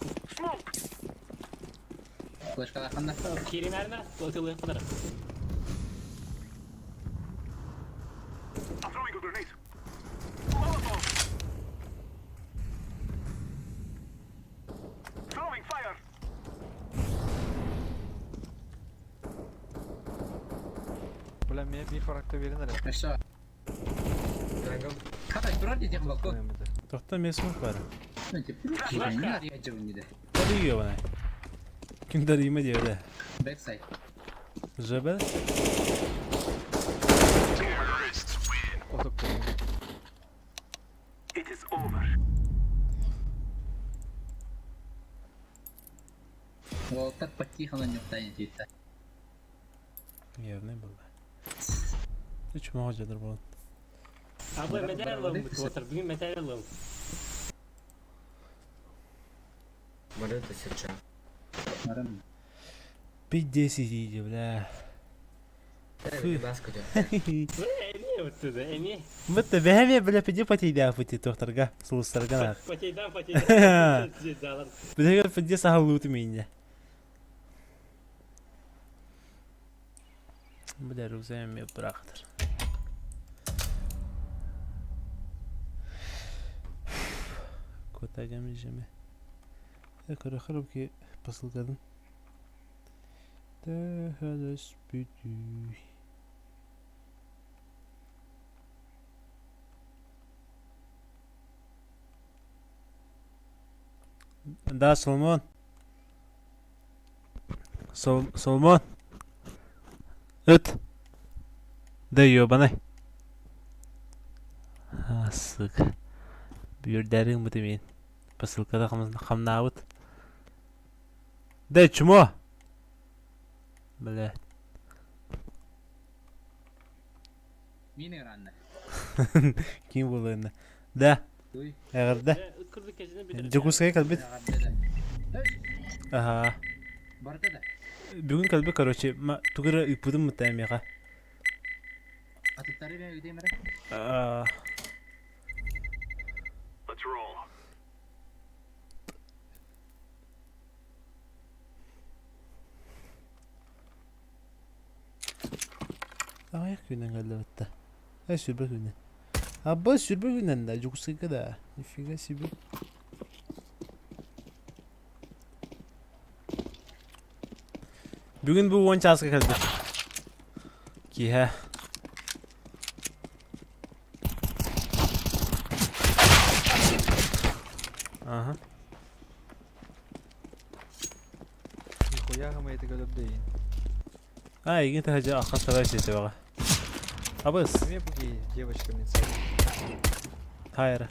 Флешкалааххын да? Кииримээринэ ытылыахпытара. I'm throwing a grenade. Molotov. Throwing fire. Бля, меня биир фрагта берин эрэ. Өссө. Драгон. Хата, турар диэтэх балкон. Тохта месмук бар. Киирэн дьабын Tabii bana. Kim darıyma diyor da. Бэксайд. Жабел. Terrorists win. Отук It is over. Уолтар потихо нюхтайын тиитtä. Явный был. Үч мағжадыр бұл. Абы медаль аламын отыр. Бүгін медаль аламын. Валюта серча. Марам. 5-10 дейді, бля. Эй, баска дё. Эми өттү эми. Бітті, бәме, бля, пиде потейді апыти тоқтарға, сұлыстарға нақ. Потейдан потейдан. Залар. Бізге пиде сағалуты менде. Бля, рюкзагым мен бірақтыр. Котагам жеме. Көрі ки посылкадым. Тәхәләс бүтүй. Да, Соломон. Сол Соломон. Ыт. Да ёбаный. А, сука. Бүйірдәрің бұты мен. Посылкада қамнабыт. Да, чмо? Бля. Мин ыранна. Ким болды енді? Да, Уй. әғірді. Үткүрдүк кечини бүтүрүп. Жокускайга калбит. Ага. Барда да. Бүгін калби, короче, ма тугыра ыппыдым мыта мега. Атыттары мен үйдейм эрэ. А, Let's roll. Аяқ күннен калды бітті. Ай, сүрбе күннен. Абба сүрбе күннен да, Жокускайга да. Нифига себе. Бүгін бұл 10 часқа калды. Киһә. Ага. Нихуя мы это голубдейн. А, егин тахажа аққа сарай сете баға. Абыс. Мне буги девочка инсайд. Хайра.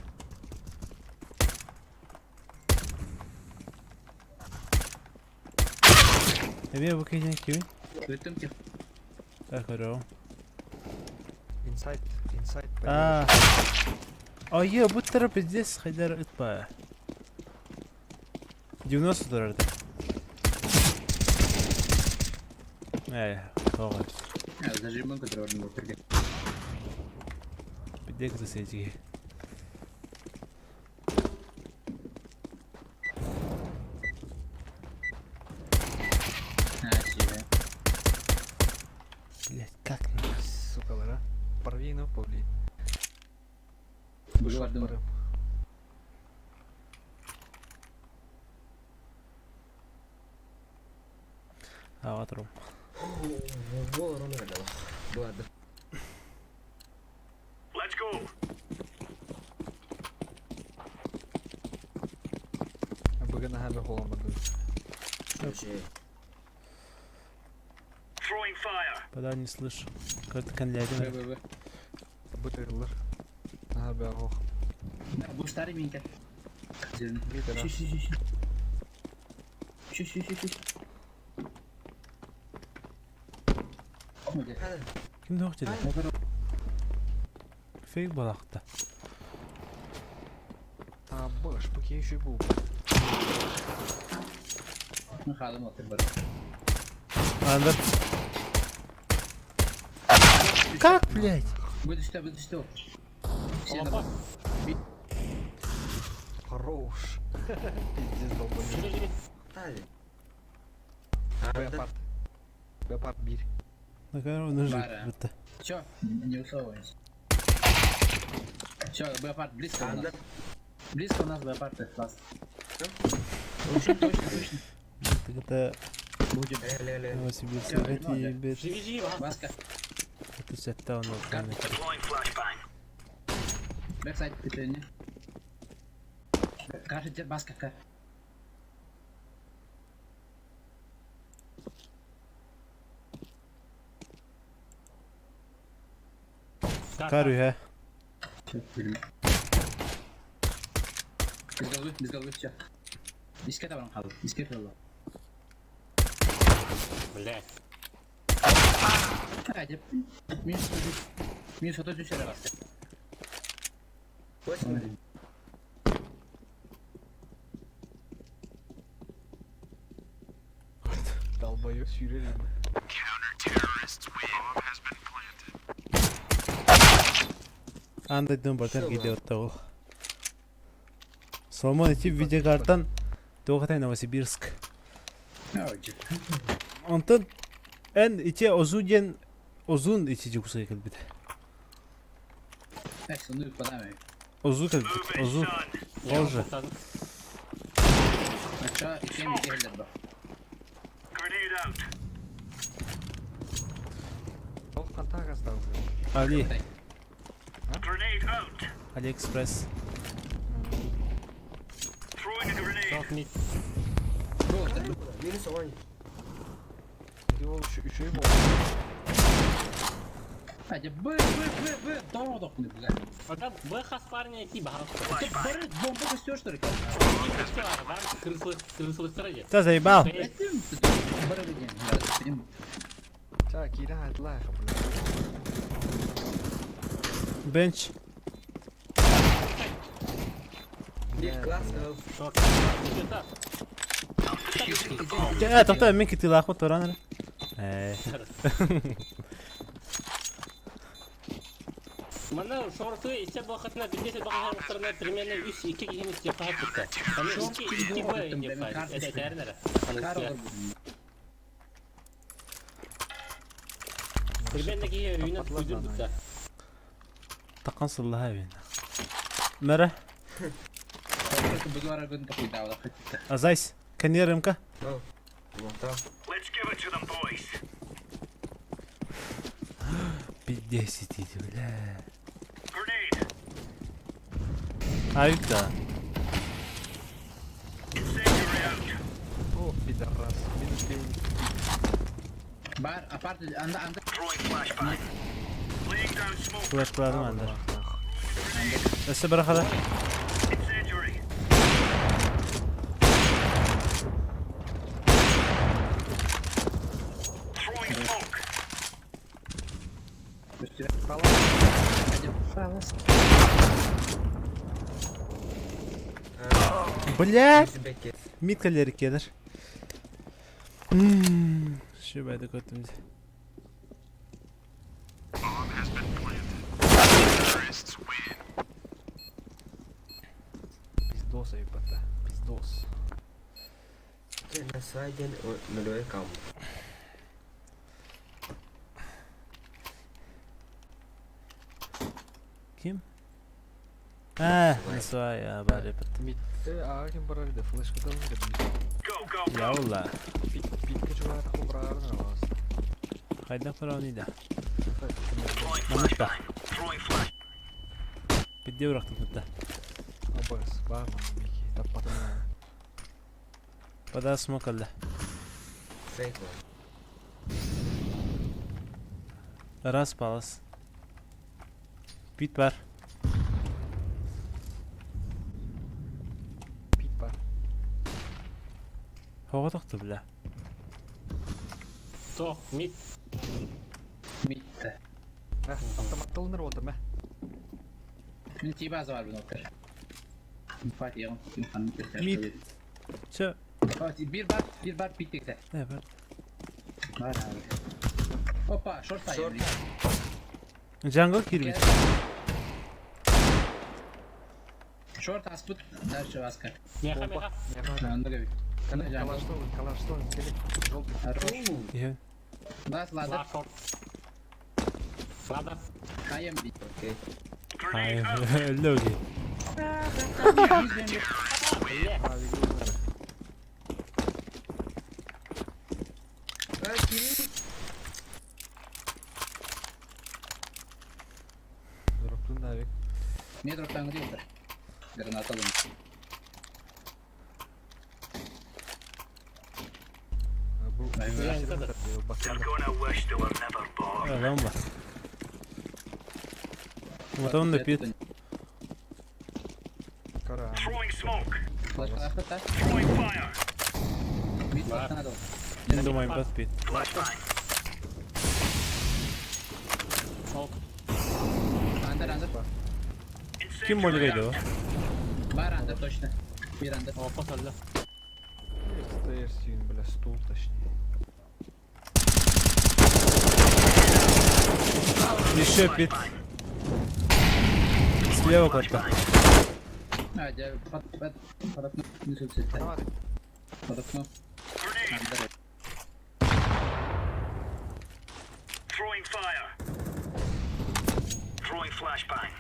Эме бу кейен кимин? Өттүм тих. Так, көрөм. Инсайд, инсайд. А. Ой, бу тарап здесь хайдар ытпа. 90 доллар. Эй, тоға. Зажимын көтөрөрүн болтурга. Бидек засети. А, сие. Блять, как на? Сука, лара. Порви, ну, павли. Бу бардым. Ага, трум. Во, Рома дала. Ладно. Let's go. Бүгін ахабы холом барды. Слушай, Throwing fire. Пода не слышу. Как-то конлядин. Б б б. Бутырлар. Ахабы ох. Бу старый минка. Битера. Щи щи щи. Щи щи щи щи. Ким тоқ деді? Фейк балақты. А, баш, буки еще был. Халым отыр бар. Андер. Как, блять? Буду что, буду что. Все Опа. Хорош. Пиздец, долбоёб. Жүрө жүрө. Тали. Б Андер. апарт. Б апарт биир. Накар оны Бара. жить. Все, не высовываемся. Все, Б-апарт близко у нас. Андер. Близко у нас Б-апарт, класс. Точно, точно, точно. Так это Будем. Ле-ле-ле. Новосибирск. Всё, ну, да. Ебет. Живи, живи, Васка. Васка, Это сетта он. Deploying flashbang. бэксайд, петельни. Кажется, Баска, как? Кар үһэ. Все, будем. Без головы, без головы, все. Иске табан қалды, иске қалды. Блядь. Hadi. Минус 33. Минус 33 эрэ Баска. 8. Долбоёб сүүрэр. Анда дын бартан видео оттогул. Соломон ити видеокартан тоғатай Новосибирск. Онтон эн ити озу диэн озун ити дьукусай кэлбит. Так, сундук подамай. Озу кэлбит. Move it, Озу. son. Позже. Ача, икем икелер ба. Grenade out. Ол хантаға астау. Али. Grenade out. Алиэкспресс. Throwing a grenade. Шорт мид. Минус он. Ити ол үшөй бол. Hadi б, б, б, б, дорого дохны, бля. Ота Б хас парня идти бахал. Ты б, бомба костер, что ли? Крысылыктар же. Та заебал. Этим, б, ден, Ча, киирэн айтылаа бля. Бенч. Биир класс. Шорт. Э, тоқта, мен китилаахпыт туран эрэ. Э. Мана шорты исче бахатына 50 бахатына примерно 3-2 кихини жапа хатты. Аны 2 2 б жапа. Это тернер. Примерно ки үйүнө күдүр бутта. Таққан сыллаха бин. Мәрі. Быгара гын такой даула хатта. Азайс. Канеремка. Мохтал. Let's give it to them, boys. Пиздец идите, бля. Grenade. Айып да. Incendiary out. О, пидорас. Минус пень. Бар, апарт, анда, анда. Throwing flashbang. Laying down smoke. Флеш кыладым анда. Өсө барахада. Incendiary. Throwing smoke. Блядь. Бекке. Миткалери кедер. Шибайды көтімде. Пиздос айыппата. Пиздос. На сайден нулевой кам. Ким? А, насвай, я бары бит. Митте аагын барар да флешкадан да Go, go, go. Яула. пик пикке чугар хобраар на вас. Хайда фараунида. Deploying Мамытта. flashbang. Throwing flash. Бидде урақтым мытта. Абас, бар мана бики. Таппатын. Бада смок алды. Фейк бар. Раз палас. Пит бар. Пит бар. Хоғытықты бля. Тох, мид. Митте. Автоматталыныр болды мә. Мен тибаза бар бұны. Fatih, Мид. Чö. Bir bar, bir bar bitti. Ne бар? Бар abi. Опа, шорт Шорт. Jungle кирбит. Шорт аспыт, дальше Васка. Меха, меха. Анда габит. Калаштовый, калаштовый, келик, желтый. Хорош. Иһэн. Лаз, ладер. Лар шорт. Ладер. Хаем бит. Окей. Хай, өллө дии. Бля. А, видел, А, Кирилл. Дроптун навик. Мне дроптан где-то. Граната лун. Бу Ай, They're gonna wish they were never born. Адам бар. Мотон да пит. Кара. Throwing smoke. Флешка охота. Throwing fire. Мид флешка надо. Думаю, бат пит. Flashbang. Ок. Андер, андер. Ким молигайды о? Бар андер точно. Бир андер. Опа сөллө. Стоишь, бля, стул точнее. Еще пит. Слева как-то. А, я под, под, под окно. Не суть Давай. Под окно. Grenade. Андер. Throwing fire. Throwing flashbang.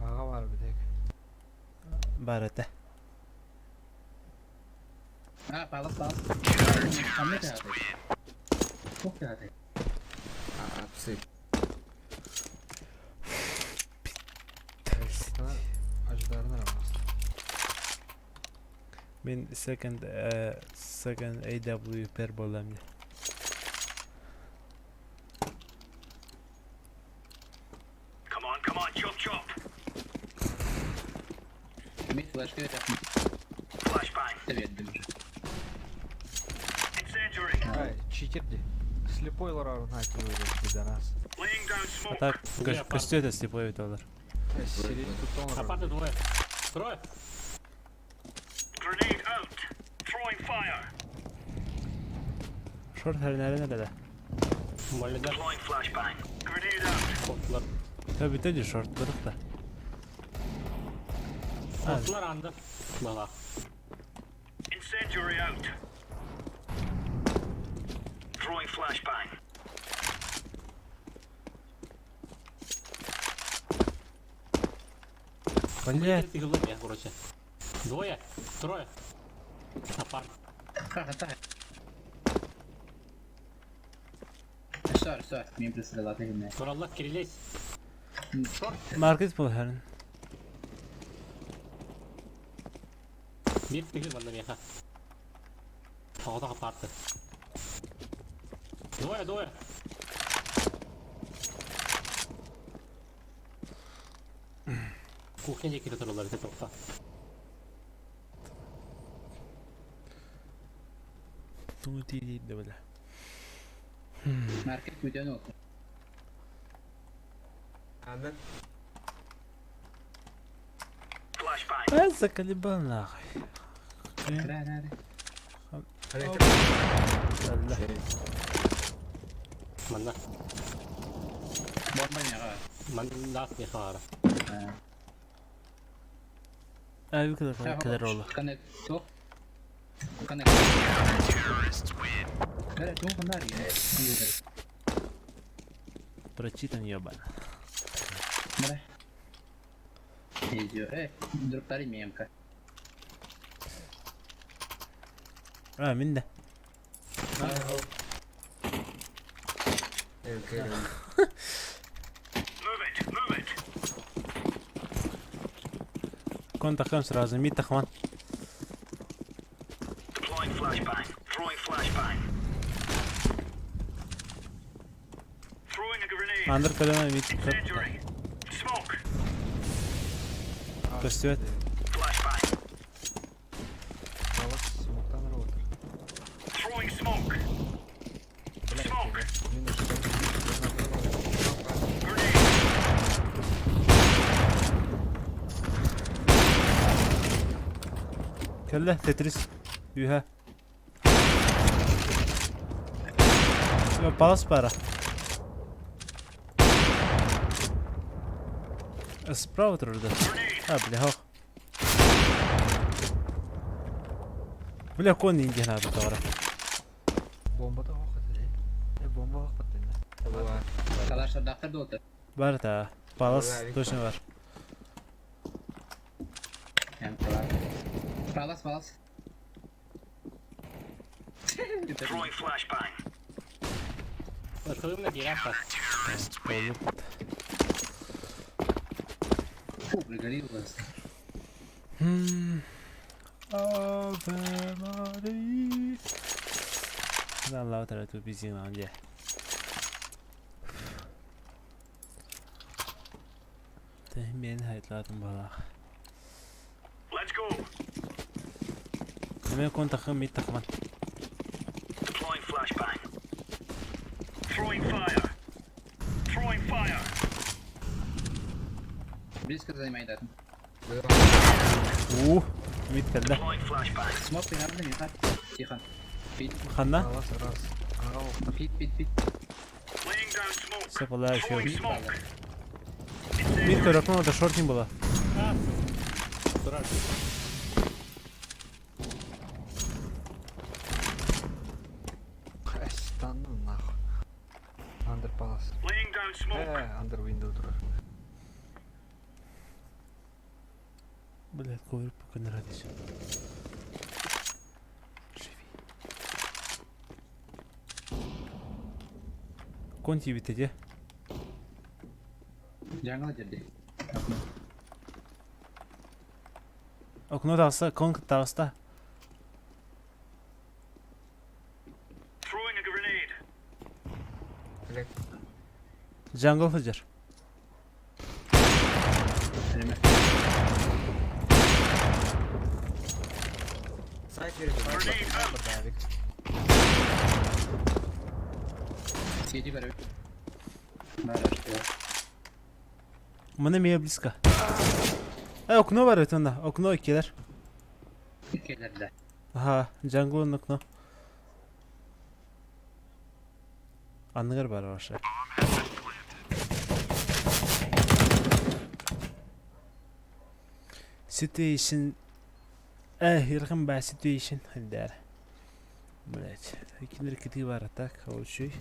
Ага бар битек. Бар это. А, палас, палас. Хаммы да. Çok geldi. А, псы. Аждарына рамас. Мен second second AW per боламды. Come on, come on, chop chop. Мид флешка это. Flashbang. Привет, уже. Incendiary. Ай, читер ди. Слепой лорар на пидорас. Laying down А smoke. так, костю слепой доллар. Сирень тут он. Апарты двое. Трое. Grenade out. Throwing fire. Шорт нэрэ. Моллида. Deploying flashbang. Grenade out. Korktular. Tabi tabi шорт да. Korktular андер. Бала. Incendiary out. Throwing flashbang. Блять. Тыгылды я, короче. Двое. Трое. Апарт. Ха-ха-ха. Сор, сор. Мен пристрелаты гимне. Тураллар кирилес. Шорт. Маркет был херн. Бир тыгыл манна меха. Тоғыда апарты. Двое, двое. Кухня жекете тураллар ите тоқта. Тути да бля. Маркет күден oldu. Андер. Flashbang. А заколебал нахуй. Ра, ра, ра. Алла. Манна. Бомба не га. Манна меха ара. А ви кадар кадар ола. Канет то. Канет. Кара то канар я. Прочитан ебан. Мара. Иди, дроптари мемка. А, минде. Окей. Move it. Move it. Конта хам сразу, мид тахман. Deploying flashbang. Throwing flashbang. Throwing a grenade. Андер калена мид. Incendiary. Smoke. Костюет. Flashbang. Палас смоктан ротор. Throwing smoke. Smoke. Минус. Grenade. Кэллэ Тетрис. Юха. Палас пара. Справа турда. Grenade. А, бля, хох. Бля, кон инде надо тоҕо. Бомба да ох этэ. Э бомба ох баттына. Калаштардаахтар дуота. Бар да. Палас точно бар. Палас, палас. Throwing flashbang. Ытылымна биэрэ аппат. Фу, пригорелось. Ave Maria. Dall'altra tu vicino, yeah. Мен хайтлатым балах. Let's go. Мен кон тахым мит тахман. Deploying flashbang. Throwing fire. Throwing fire. Близко занимай дату. Уу, мит кэллэ. Deploying flashbang. Смок примерно миха. Тихо. Пит, Ханна? Палас раз. Ага, ох. пит, пит, пит. Laying down smoke. Сапала еще. Throwing smoke. Мид көрөппүн, это шортинг была. Турар. Стану нахуй. Андер палас. Laying down smoke. Э, андер window турар. Блядь, коврик пока не радуйся. Живи. Конти бит де. Jungle дерди. Окно тахса, кон таҕыста. Throwing a grenade. Блядь. Jungle сылдьар. Время. Сайт берет. Grenade out. Давик. Сиди, говорю. Бара, что? Маны мия близко. Э, окно бар это онда. Окно келер. Келер, да. Ага, jungle окно. Анныгар бар вообще. Situation. Э, ирхэн ба situation дээр. Блять, кинер кити бар так, очуй.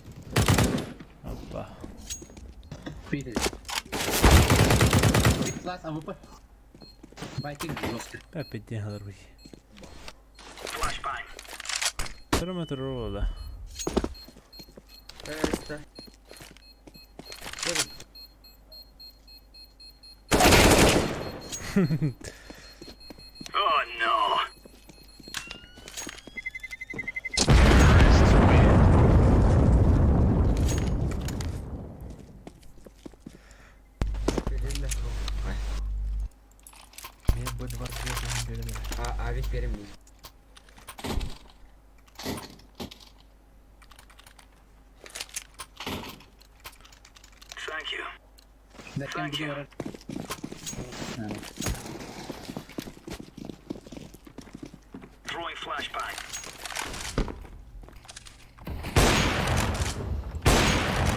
Опа. Пит. Пит класс, АВП. Байтинг жестко. Опять день халарбый. Flashbang. Трометр рода. Э, Oh no. Мен Б2 берем. А, авик берем. Thank you. Зачем где говорят? Throwing flashbang.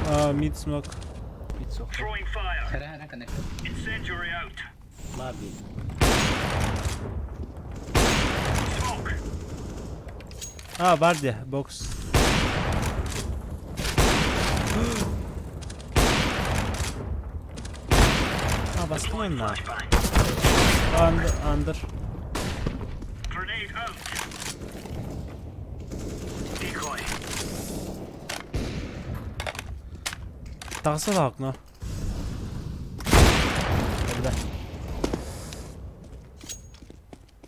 А, mid smoke. Пит сох. Throwing fire. Хара, хара, connect. Incendiary out. Маби. Smoke. А, бар де, бокс. А, бастым на. Flashbang. Under, under. Grenade out. Decoy. Тахса окно. Когда?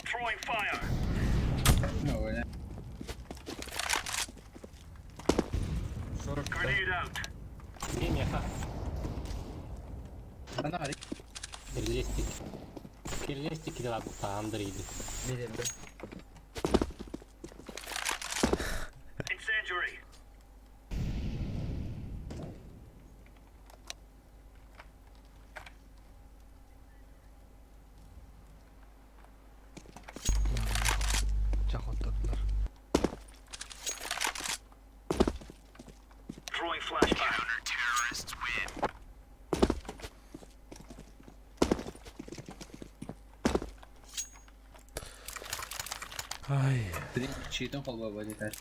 Throwing fire. Ну, да. 40. Grenade out. Меха. Ана, Кирилестик. Кирилестик кидала букта Андрейди. Берем, да. Incendiary. Чахоттадылар. Throwing flashbang. Блин, чьи-то холбообо деталь.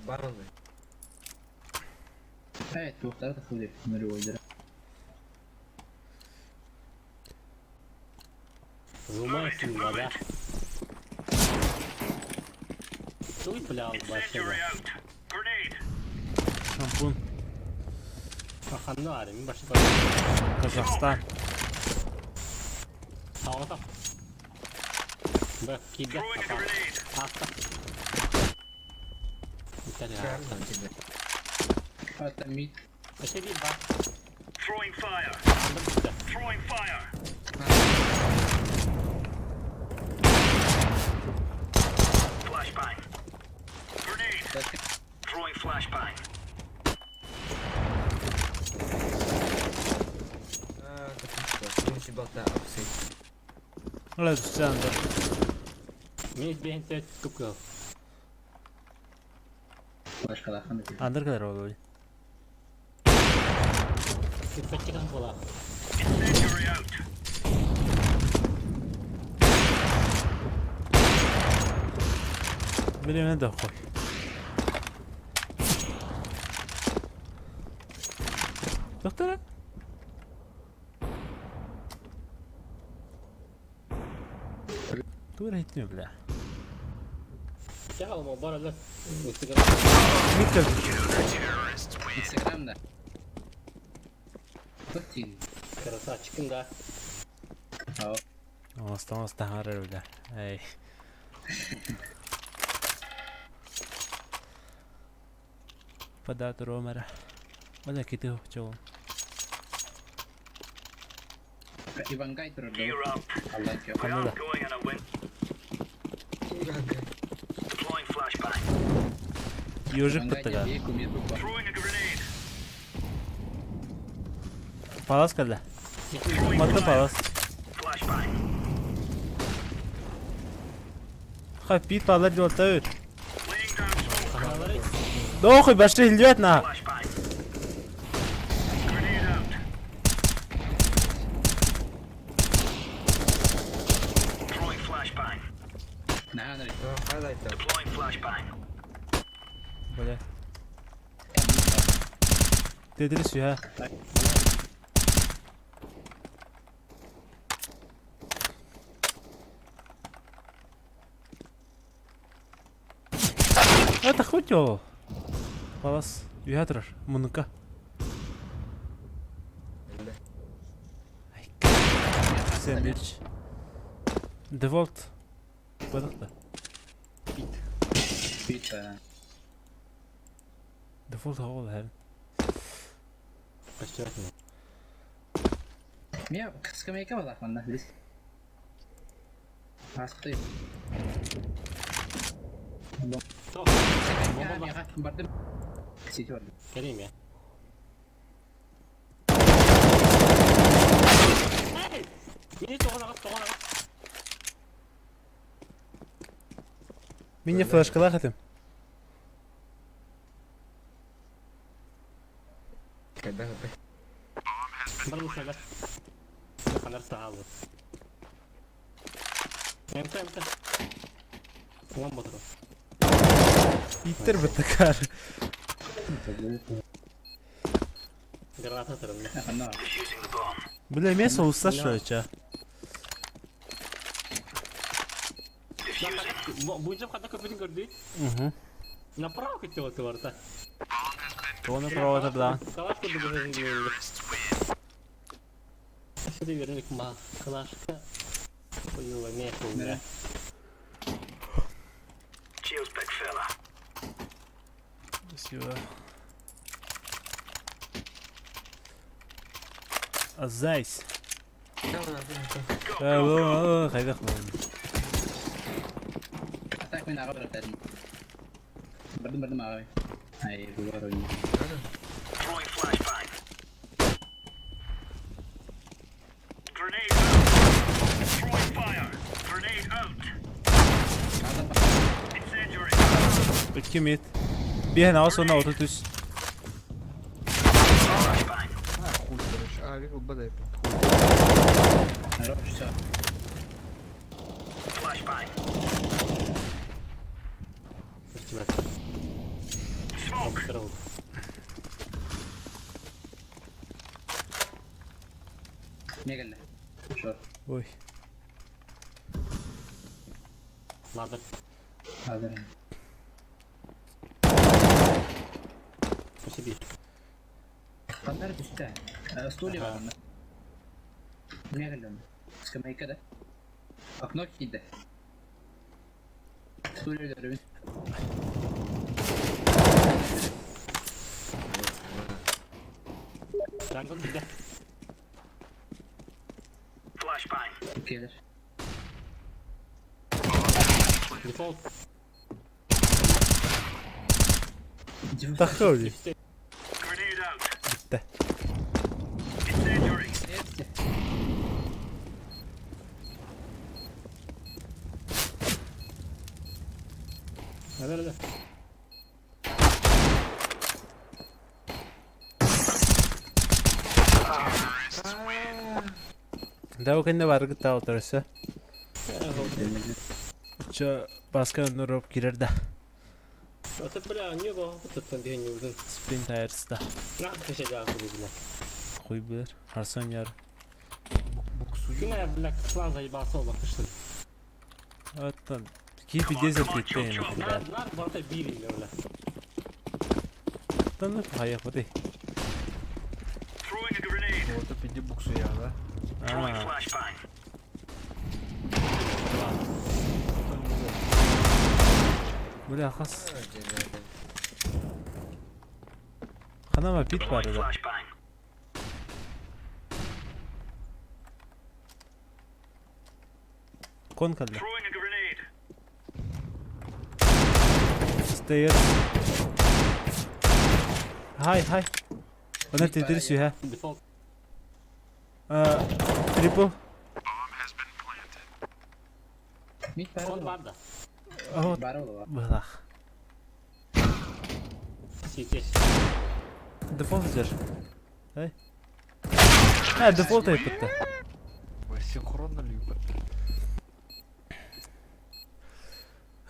Бароны. Эй, туохтара тахсыбыт нулевойдара. Зумай вода. Туй бля, вообще. Incendiary out. Grenade. Шампунь. Ханна арми башта. Казахстан. Саҕата. Б киирдэ. Throwing a grenade. Ааста. Правильно тебе. Это мид. Өссө биир баар. Throwing fire. Анда бүттэ. Throwing fire. Flashbang. Grenade. Throwing flashbang. А, как что? Минус болта, апсы. Ола түсчэ анда. Мин бэйэн кып-кыһыл. Башкалахан. Андыр кэлэр ол. Киппэтчикэн буолаа. Incendiary out. Билимэн да хой. Доктор? Тура хитми бля. Чаҕал баралар. Инстаграм. Мид кэлбит. Инстаграмда. Хотин. Красавчикын да. Оста оста харар бля. Эй. Подат ромера. Оля кити чол. Ивангай турар. Gear up. Аллах. We Ханна aren't да. going on a win. Deploying flashbang. Ежик быттыга. Throwing a grenade. Палас кэллэ. Throwing Матта fire. палас. Flashbang. Ха пит палар диолта өт. Laying down smoke. Ханалары Дохуй башты хилбет на. Flashbang. Grenade out. Throwing flashbang. Наанар. Хайлайт там. Deploying flashbang. Бля. Тетрис я. Это хоть ол. Палас. Үһэ Мунука. Да. Сэндвич. Деволт. Бадахта. Пит. Дефолт хавал хэн. көстүбэт. Мия скамейка балах манна билис. Асты. Тоқ. Бомба бар. Бардым. Сити бардым. Кэлиим я. Эй! Мини тоҕон аҕас, тоҕон аҕас. Мине флешкалах этим. Когда вы? Бар мусалар. Ханар саҕалыр. МТ, МТ. Уон ботуру. Иттер бытыкар. Граната тырынна. Ханна. Defusing the bomb. Бля, место усашивача. Defusing. Буйжап хата көпүтүн көрдүй. Угу. Направо кетти болду барда. Тоны провода да. Калаш көрдү бу жерде. Сиди верник ма. Калашка. Хуёва меху. Да. Cheers, big fella. Спасибо. Азайс. Да, да, да. Хайдах Атак мен аға баратарын. Бардым бардым аға. Ай, бұл бар ойын. Throwing flashbang. Grenade out. Throwing fire. Grenade out. Incendiary. Икки мид. Биһэн аҕыс уонна отут үс. Flashbang. А, хуй, короче. А, видел, б, Хорош, все. Flashbang. Көстүбэт. Smoke. Сырыл. Мегалле. Шор. Ой. Ладно. Хазыр. Спасибо. Ханнар түстэ. Стулья бар онно. Мегалле онно. Скамейка да. Окно киирдэ. Стулья өлөрөбүн. Jungle bizde. Flashbang. Келер. Default. Тахха өлүй. Üstte. Grenade out. Bitti. Incendiary. Hadi hadi. Да кэннэ баргыт таалтарысы. Чо баска нуроп кирер да. Ата бля, не го туттан деген юрдун. Спин tires да. На кеше да бу бля. Хуй билер. Харсон яр. Буксую. Кина бля клан заебался оба кыштын. Оттон кипи дезер киттен. Нар нар барта бир или бля. Оттон хая хоти. Throwing a grenade. Вот опять буксуя, да? Throwing Аа. flashbang. Бля хас. Ханама пит бар Deploying да. flashbang. Кон калла. Throwing a grenade. Stairs. Хай хай. Она тедер сүйә. Default. Аа, трипл. Мид бар Кон ола. бар да. Аа, Бар ола. бах. Сити. Дефолт жер. Ай. А, дефолт айтыпты. Ой, синхронно любят.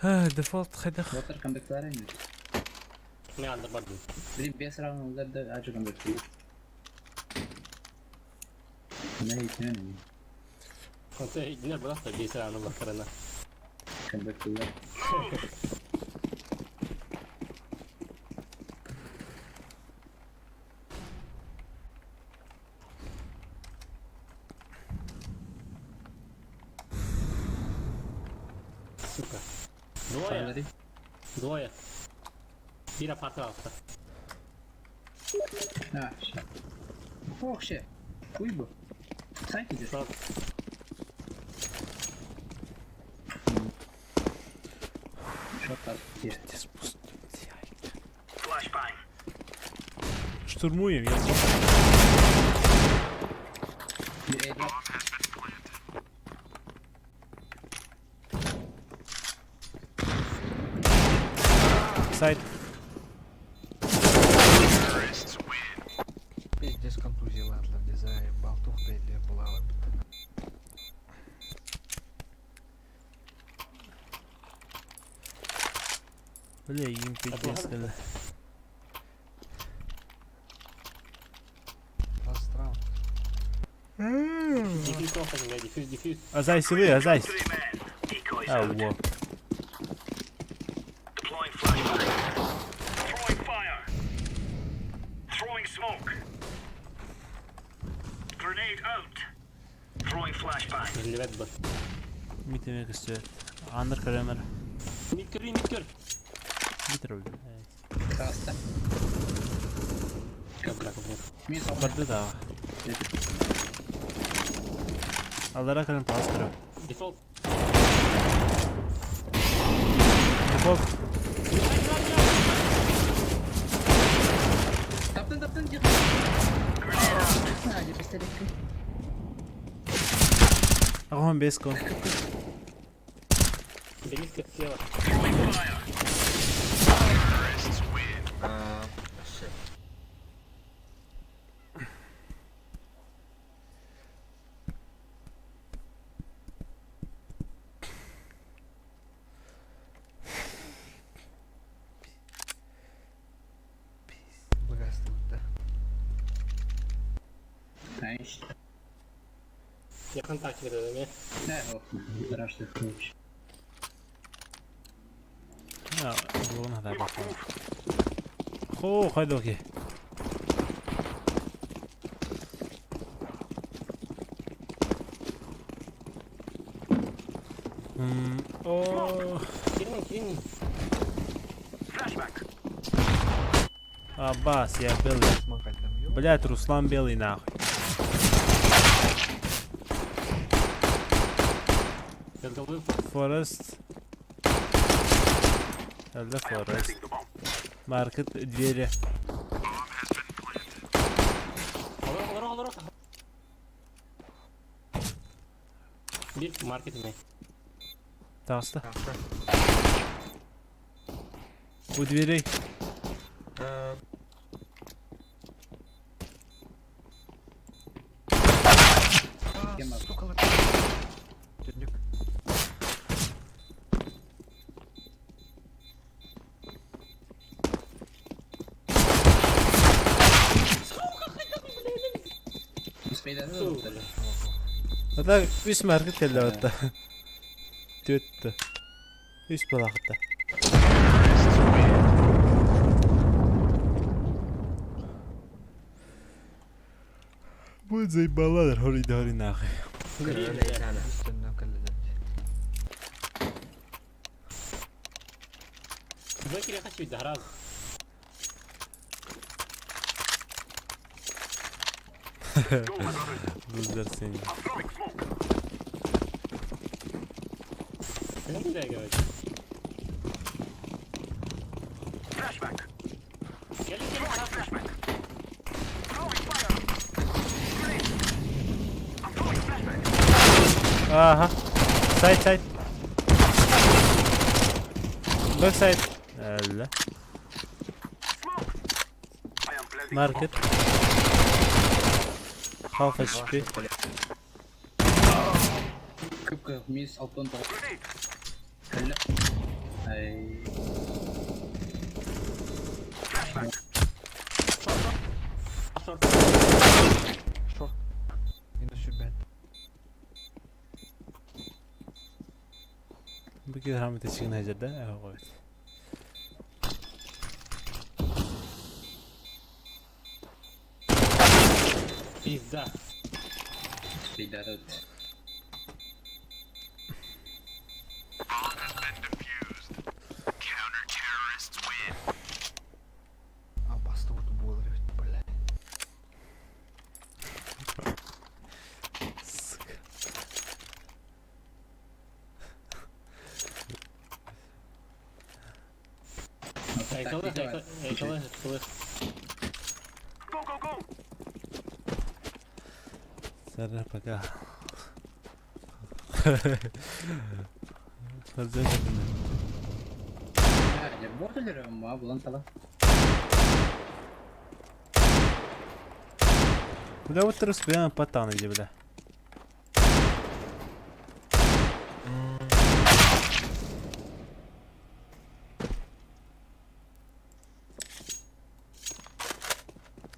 Аа, дефолт хайдах. Water кондуктор эмес. Не андыр бар. Блин, без раундда ажы кондуктор. Не итен. Конце динер була да бир сыраны бакырына. Кондуктор. Сука. Двое. Двое. Бир апарт алты. А, ща. Ох, ща. Хуй бы. Сайт идет. Шорт. Шорт где? Flashbang. Штурмуем, я. Airdrop. Сайт. Пиздец контузия, ладно, не заебал, тухта или была. Бля, им пиздец калла. Last round. Дефьюз open, бля, дефьюз, дефьюз. Азай силы, азай. Three men. Decoys А, out. во. Deploying flashbang. Throwing fire. Throwing smoke. Grenade out. Throwing flashbang. Левет бар. Митеме көстө. Андыр көрөмөр. Мид көр, мид көр. Битер өлдү. Краста. Бля, бля. Мин соғын. Барды да. Аллара көрөм таас көрөм. Дефолт. Дефолт. Таптын, таптын, тихо. А, где пистолет? Агон бес кон. Близко слева. Throwing fire. А, shit. Yakın takip edelim ya. Хоо хайдоки. О. Кирин, кирин. Аббас, я белый. Блять, Руслан белый нахуй. Forest. Hello Forest. Market двери. Bir market mi? Таҕыста. У дверей. Ата үс маркет кэллэ батта. Түөттэ. Үс балаҕатта. Бу заебалалар хоруйдоһор нахуй. Лузер синий. Ага. Сайт, сайт. Back side. Әллә. Market. Half HP. Кыпка вниз, алтын тол. Ай. Шорт. Минус 5. Бу килограмм течигин хәҗәрдә, әгәт. Пизда. Пизда тут. А басты вот буолар эбит, бля. Сука. Айкалы, айкалы, айкалы, айкалы. Сара пока. Хазар Ма булан тала. Бля, вот трус прямо потан иди, бля.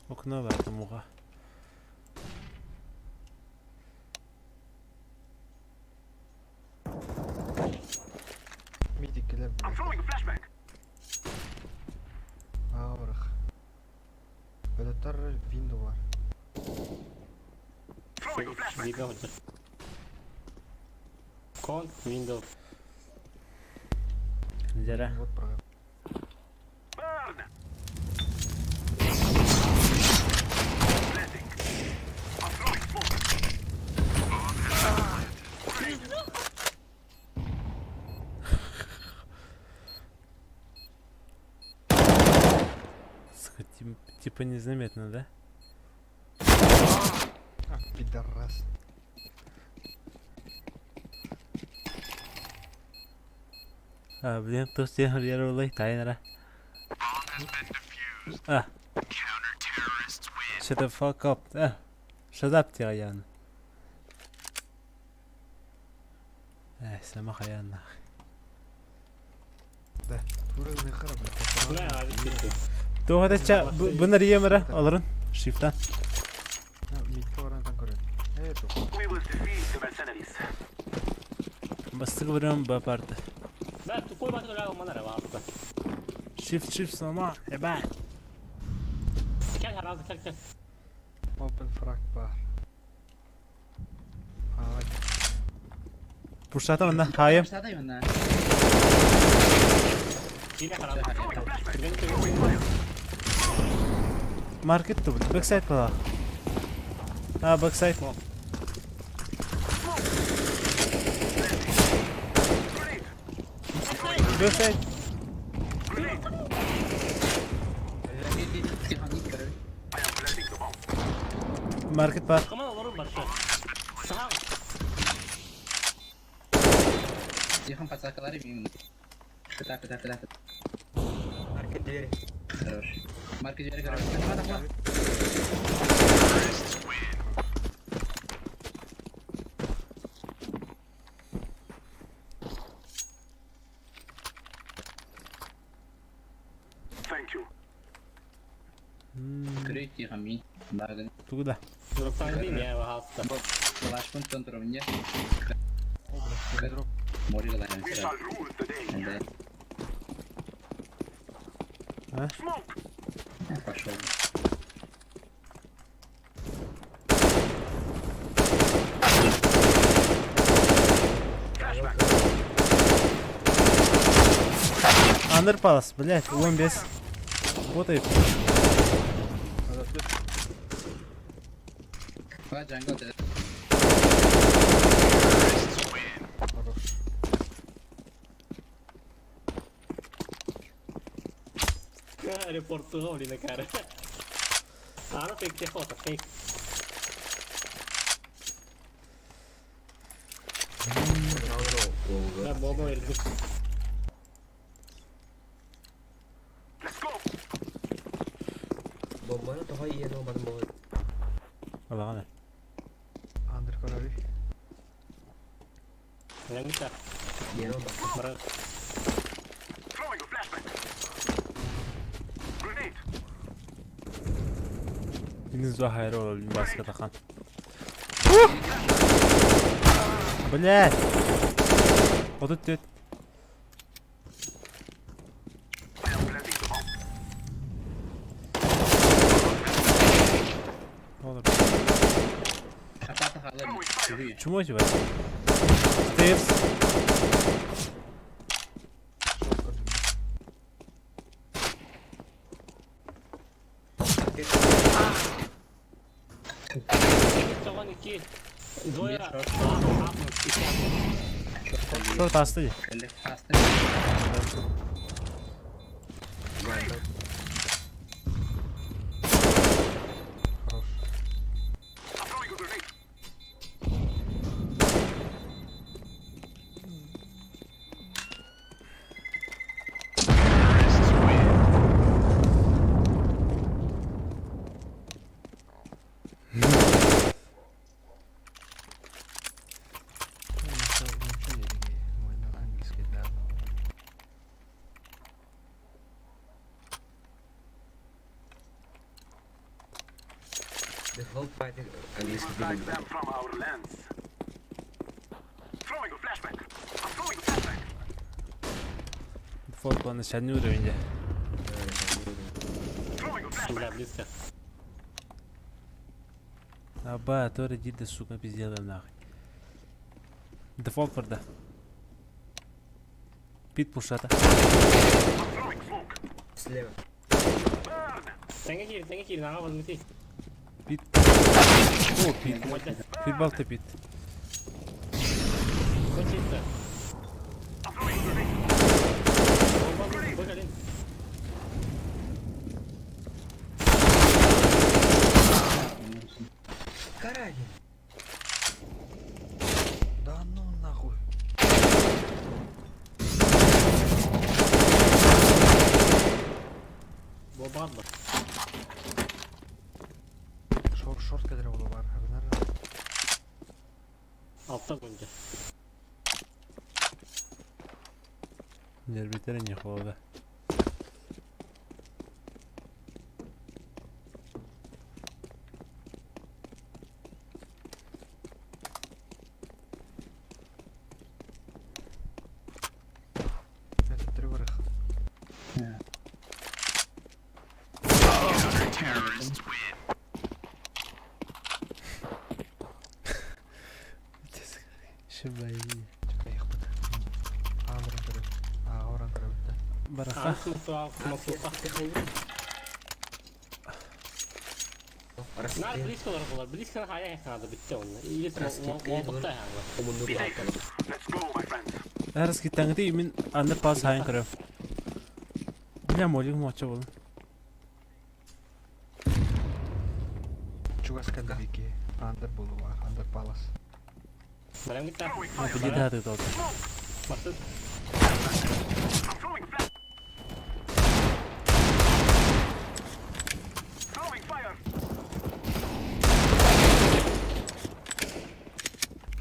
Окно бар муға. Мидик кэлэр, бля. Аабырах. Өлөттөр window бар. Видно уже. Кон, window. Жара. Вот про. Сука, типа незаметно, да? А, пидорас. А, блин, то все ярулай тайнера. А. Shut the fuck up. А. Shut up тиян. Э, сама хаян. Да. Туры хара, бля. Бля, а ведь Туһата ча бунар емера алырын. Шифтан. Мидке баран танк. Бастакы вариант Б парты. Да, тупой батыр өлө алманар аҕаста. Shift shift слома, ебать. Кел харазы кел кел. Open frag бар. Ай, Пушата манна, хаайым. Штата именно. Кире харазы. Түрген түрген. Маркет тубут, бэксайд была. А, бэксайд. Бэксайд. Маркет бар. Кыман олорун баршы. Саҕа. Тихон подсакалары мимо. Кыта, кыта, кыта. Маркет двери. Хорош. Марка двери, короче. Давай, давай. Крый тихо, ми. Барган. Туда. Нұрсаңды не аҕаста. Флашпун центр мне. о, блядь, дроп. Море голая. Да. А? Пошел. Андерпас, блядь, он без. Вот и Надо тут. Два джангл, да. Хорош. Репортуга блин кары. Аны фейк техота, фейк. Да, бобо эрдик. Бомбаны тоҕо иен олбатын буолар. Алагана. Андер корови. Яңгыта. Иен олбатын. Бара. Минус два хайрола, блин, баска тахан. Блядь. Вот тут тет. Апата хала. Крый. Чмо тебя? Стейрс. Шотка. Тоған iki. Двое. Шорт асты. Аста. Хорош. Ну, ничего не реги. Мой на английский, да. The whole fighting английский билин. Дефолт планы шальный уровень. де. Бля, близко. Аба, тора дида, сука, пиздела нахуй. Дефолт барда. Пит пушата. Слева. Теңге кир, теңге кир, ага возьмите. Пит. О, пит. Мойда. Пит балта пит. Хочется. Бөкелин. Карагин. Да ну нахуй. Бобан ба. Шорт, шорт кадр бар. Наверное. Алта гүнде. Нервитер не холода. Шибай. Чекайыхпыт. Аамыран көрөбүт. Ааҕа көрөбүт да. Бараха. Нар близко олороллор. Близко хайа хаада бүтте онно. Или уолбукта хаала. Әрс киттаңыты мин аны пас хайын көрөм. Бля, молик моча болун. Чугас кэллибики. Андер болуга, Андер Палас. Барам гитта. Били да толду. Басып.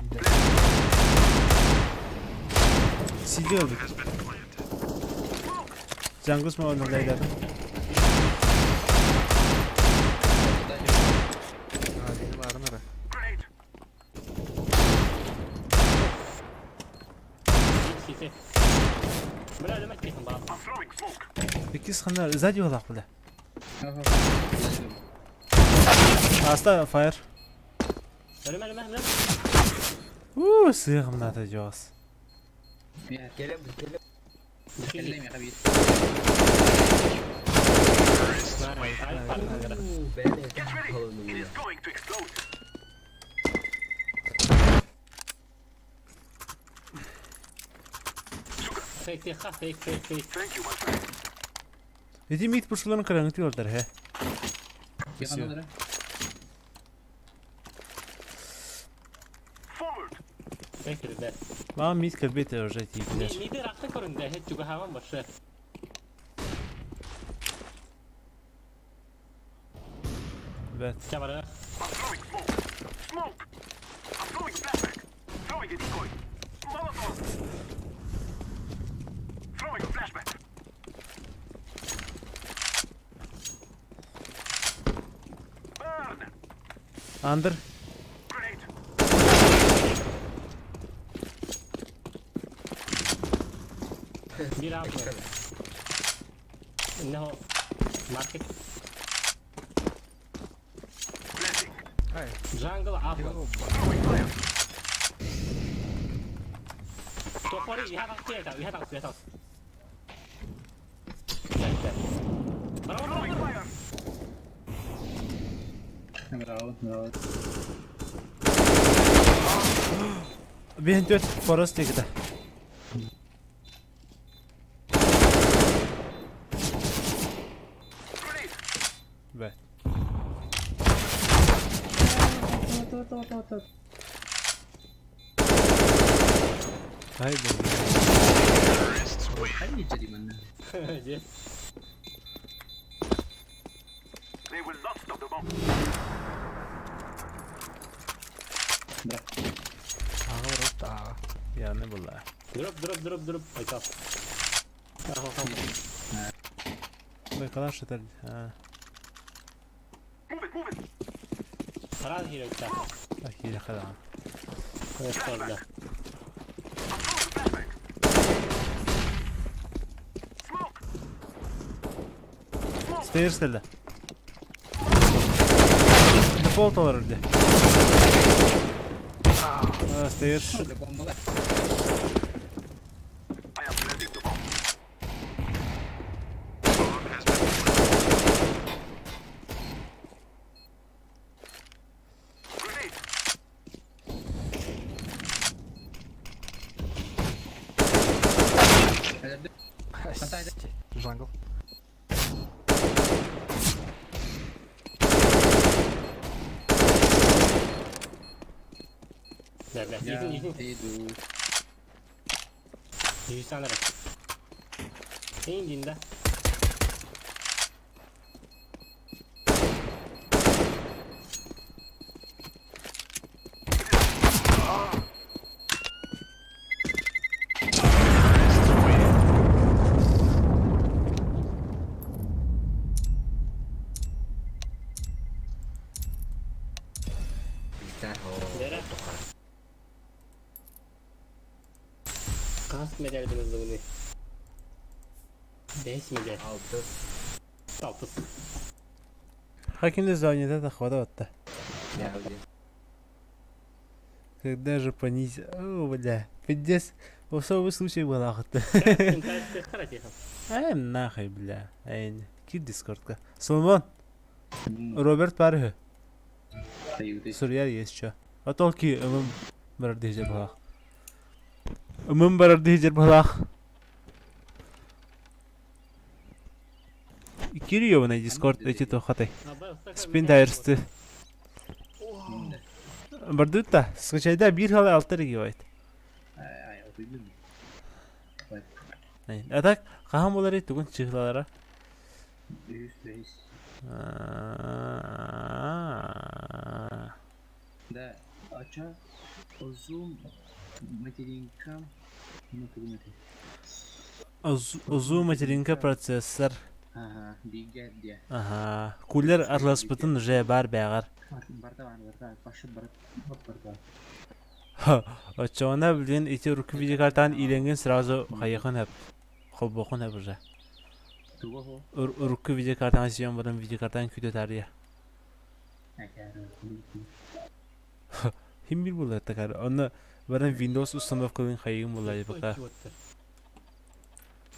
Иде. Сиди oldu. Джангус ма оны лайдады. А, ларын ара. Сити. Бля, демек дейсің бала. Иккис ханар сзади олақ бля. Аста фаер. Өлеме, өлеме, өлеме. У, сыгым надо жос. Келем, келем. تكلم يا خبيث. Бэне. Фейк, фейк, фейк, фейк, фейк. Эти мит пушуларын караңы олдар хе. Спасибо. Фейк ребят. Мама мит кабете уже тип. Миди ракты көрүндө, хет чуга хаван башы. Бет. Чабара. Андер. Бир апы. Инне маркет. Ай, Джангл апы. ёба. Тохори, иха тақсы это, иха тақсы, иха тақсы. Браво, браво. Браво, браво. Бен төт форест тегіді. Бет. Ай, бля. خلي يجري منه. Же. Ааҕа барабыт да ааҕа. Я не була. Дроп, дроп, дроп, дроп. Айта. Байкалар шытар. А, Харан хиректа. ахире хадан. Орда. Stairs келді. Дефолт олар үрді. Stairs. Бомбалар. Джангл. Да, да. Иди, иди. Иду. Жүз Эң да. Нера. Қас медаль бұны. 5 медаль. Алты. 6. Хакин звонит, хватает. Когда же понизить? О, бля. Пиздец. Особый случай был охота. Ай, нахуй, бля. Ай, кир дискордка. Соломон, Роберт Пархы. Суруйар есть что. А толки ымым барар дижер балах. Ымым барар дижер балах. Кир ёбаный дискорд эти тохатай. Спин тайрсты. Бардытта, скачайда бир халы алтар гигабайт. А так, хаһан буоларый тугун чыһылалара? Да, а чё? Озум материнка, ну тугун этэй? Озуу материнка процессор. Ага, бигэ диэ. Аха. Кулер атласпытын уже бар бэҕэр. Барда бар, барда, башы бар, барда. Оччоҕуна билигин ити урукку видеокартаҕын иилэҥҥин сразу хайыахын сөп. Холбуоххун сөп уже. Туга хо? Урукку видеокартаҕын сиэн баран видеокартаҕын күүтэ таарыйа. Хим бир буолар такар. Онно баран Windows установкалыын хайыгын буолар пока.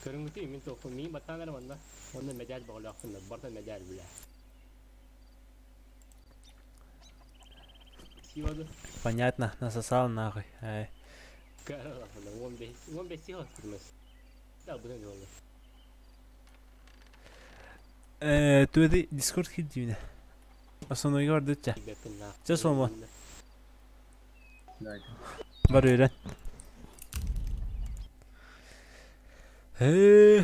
Көрүҥҥүтүй мин туохпун миин баттаан эрэ манна. Онно мэдэл бөҕөлөөхпүн барыта мэдэл бля. Понятно, насосал нахуй. Ай. Э, туэди Дискорд киирдибинэ. Основнойга бардычча. Чэ суома. Бар үөрэн. Э.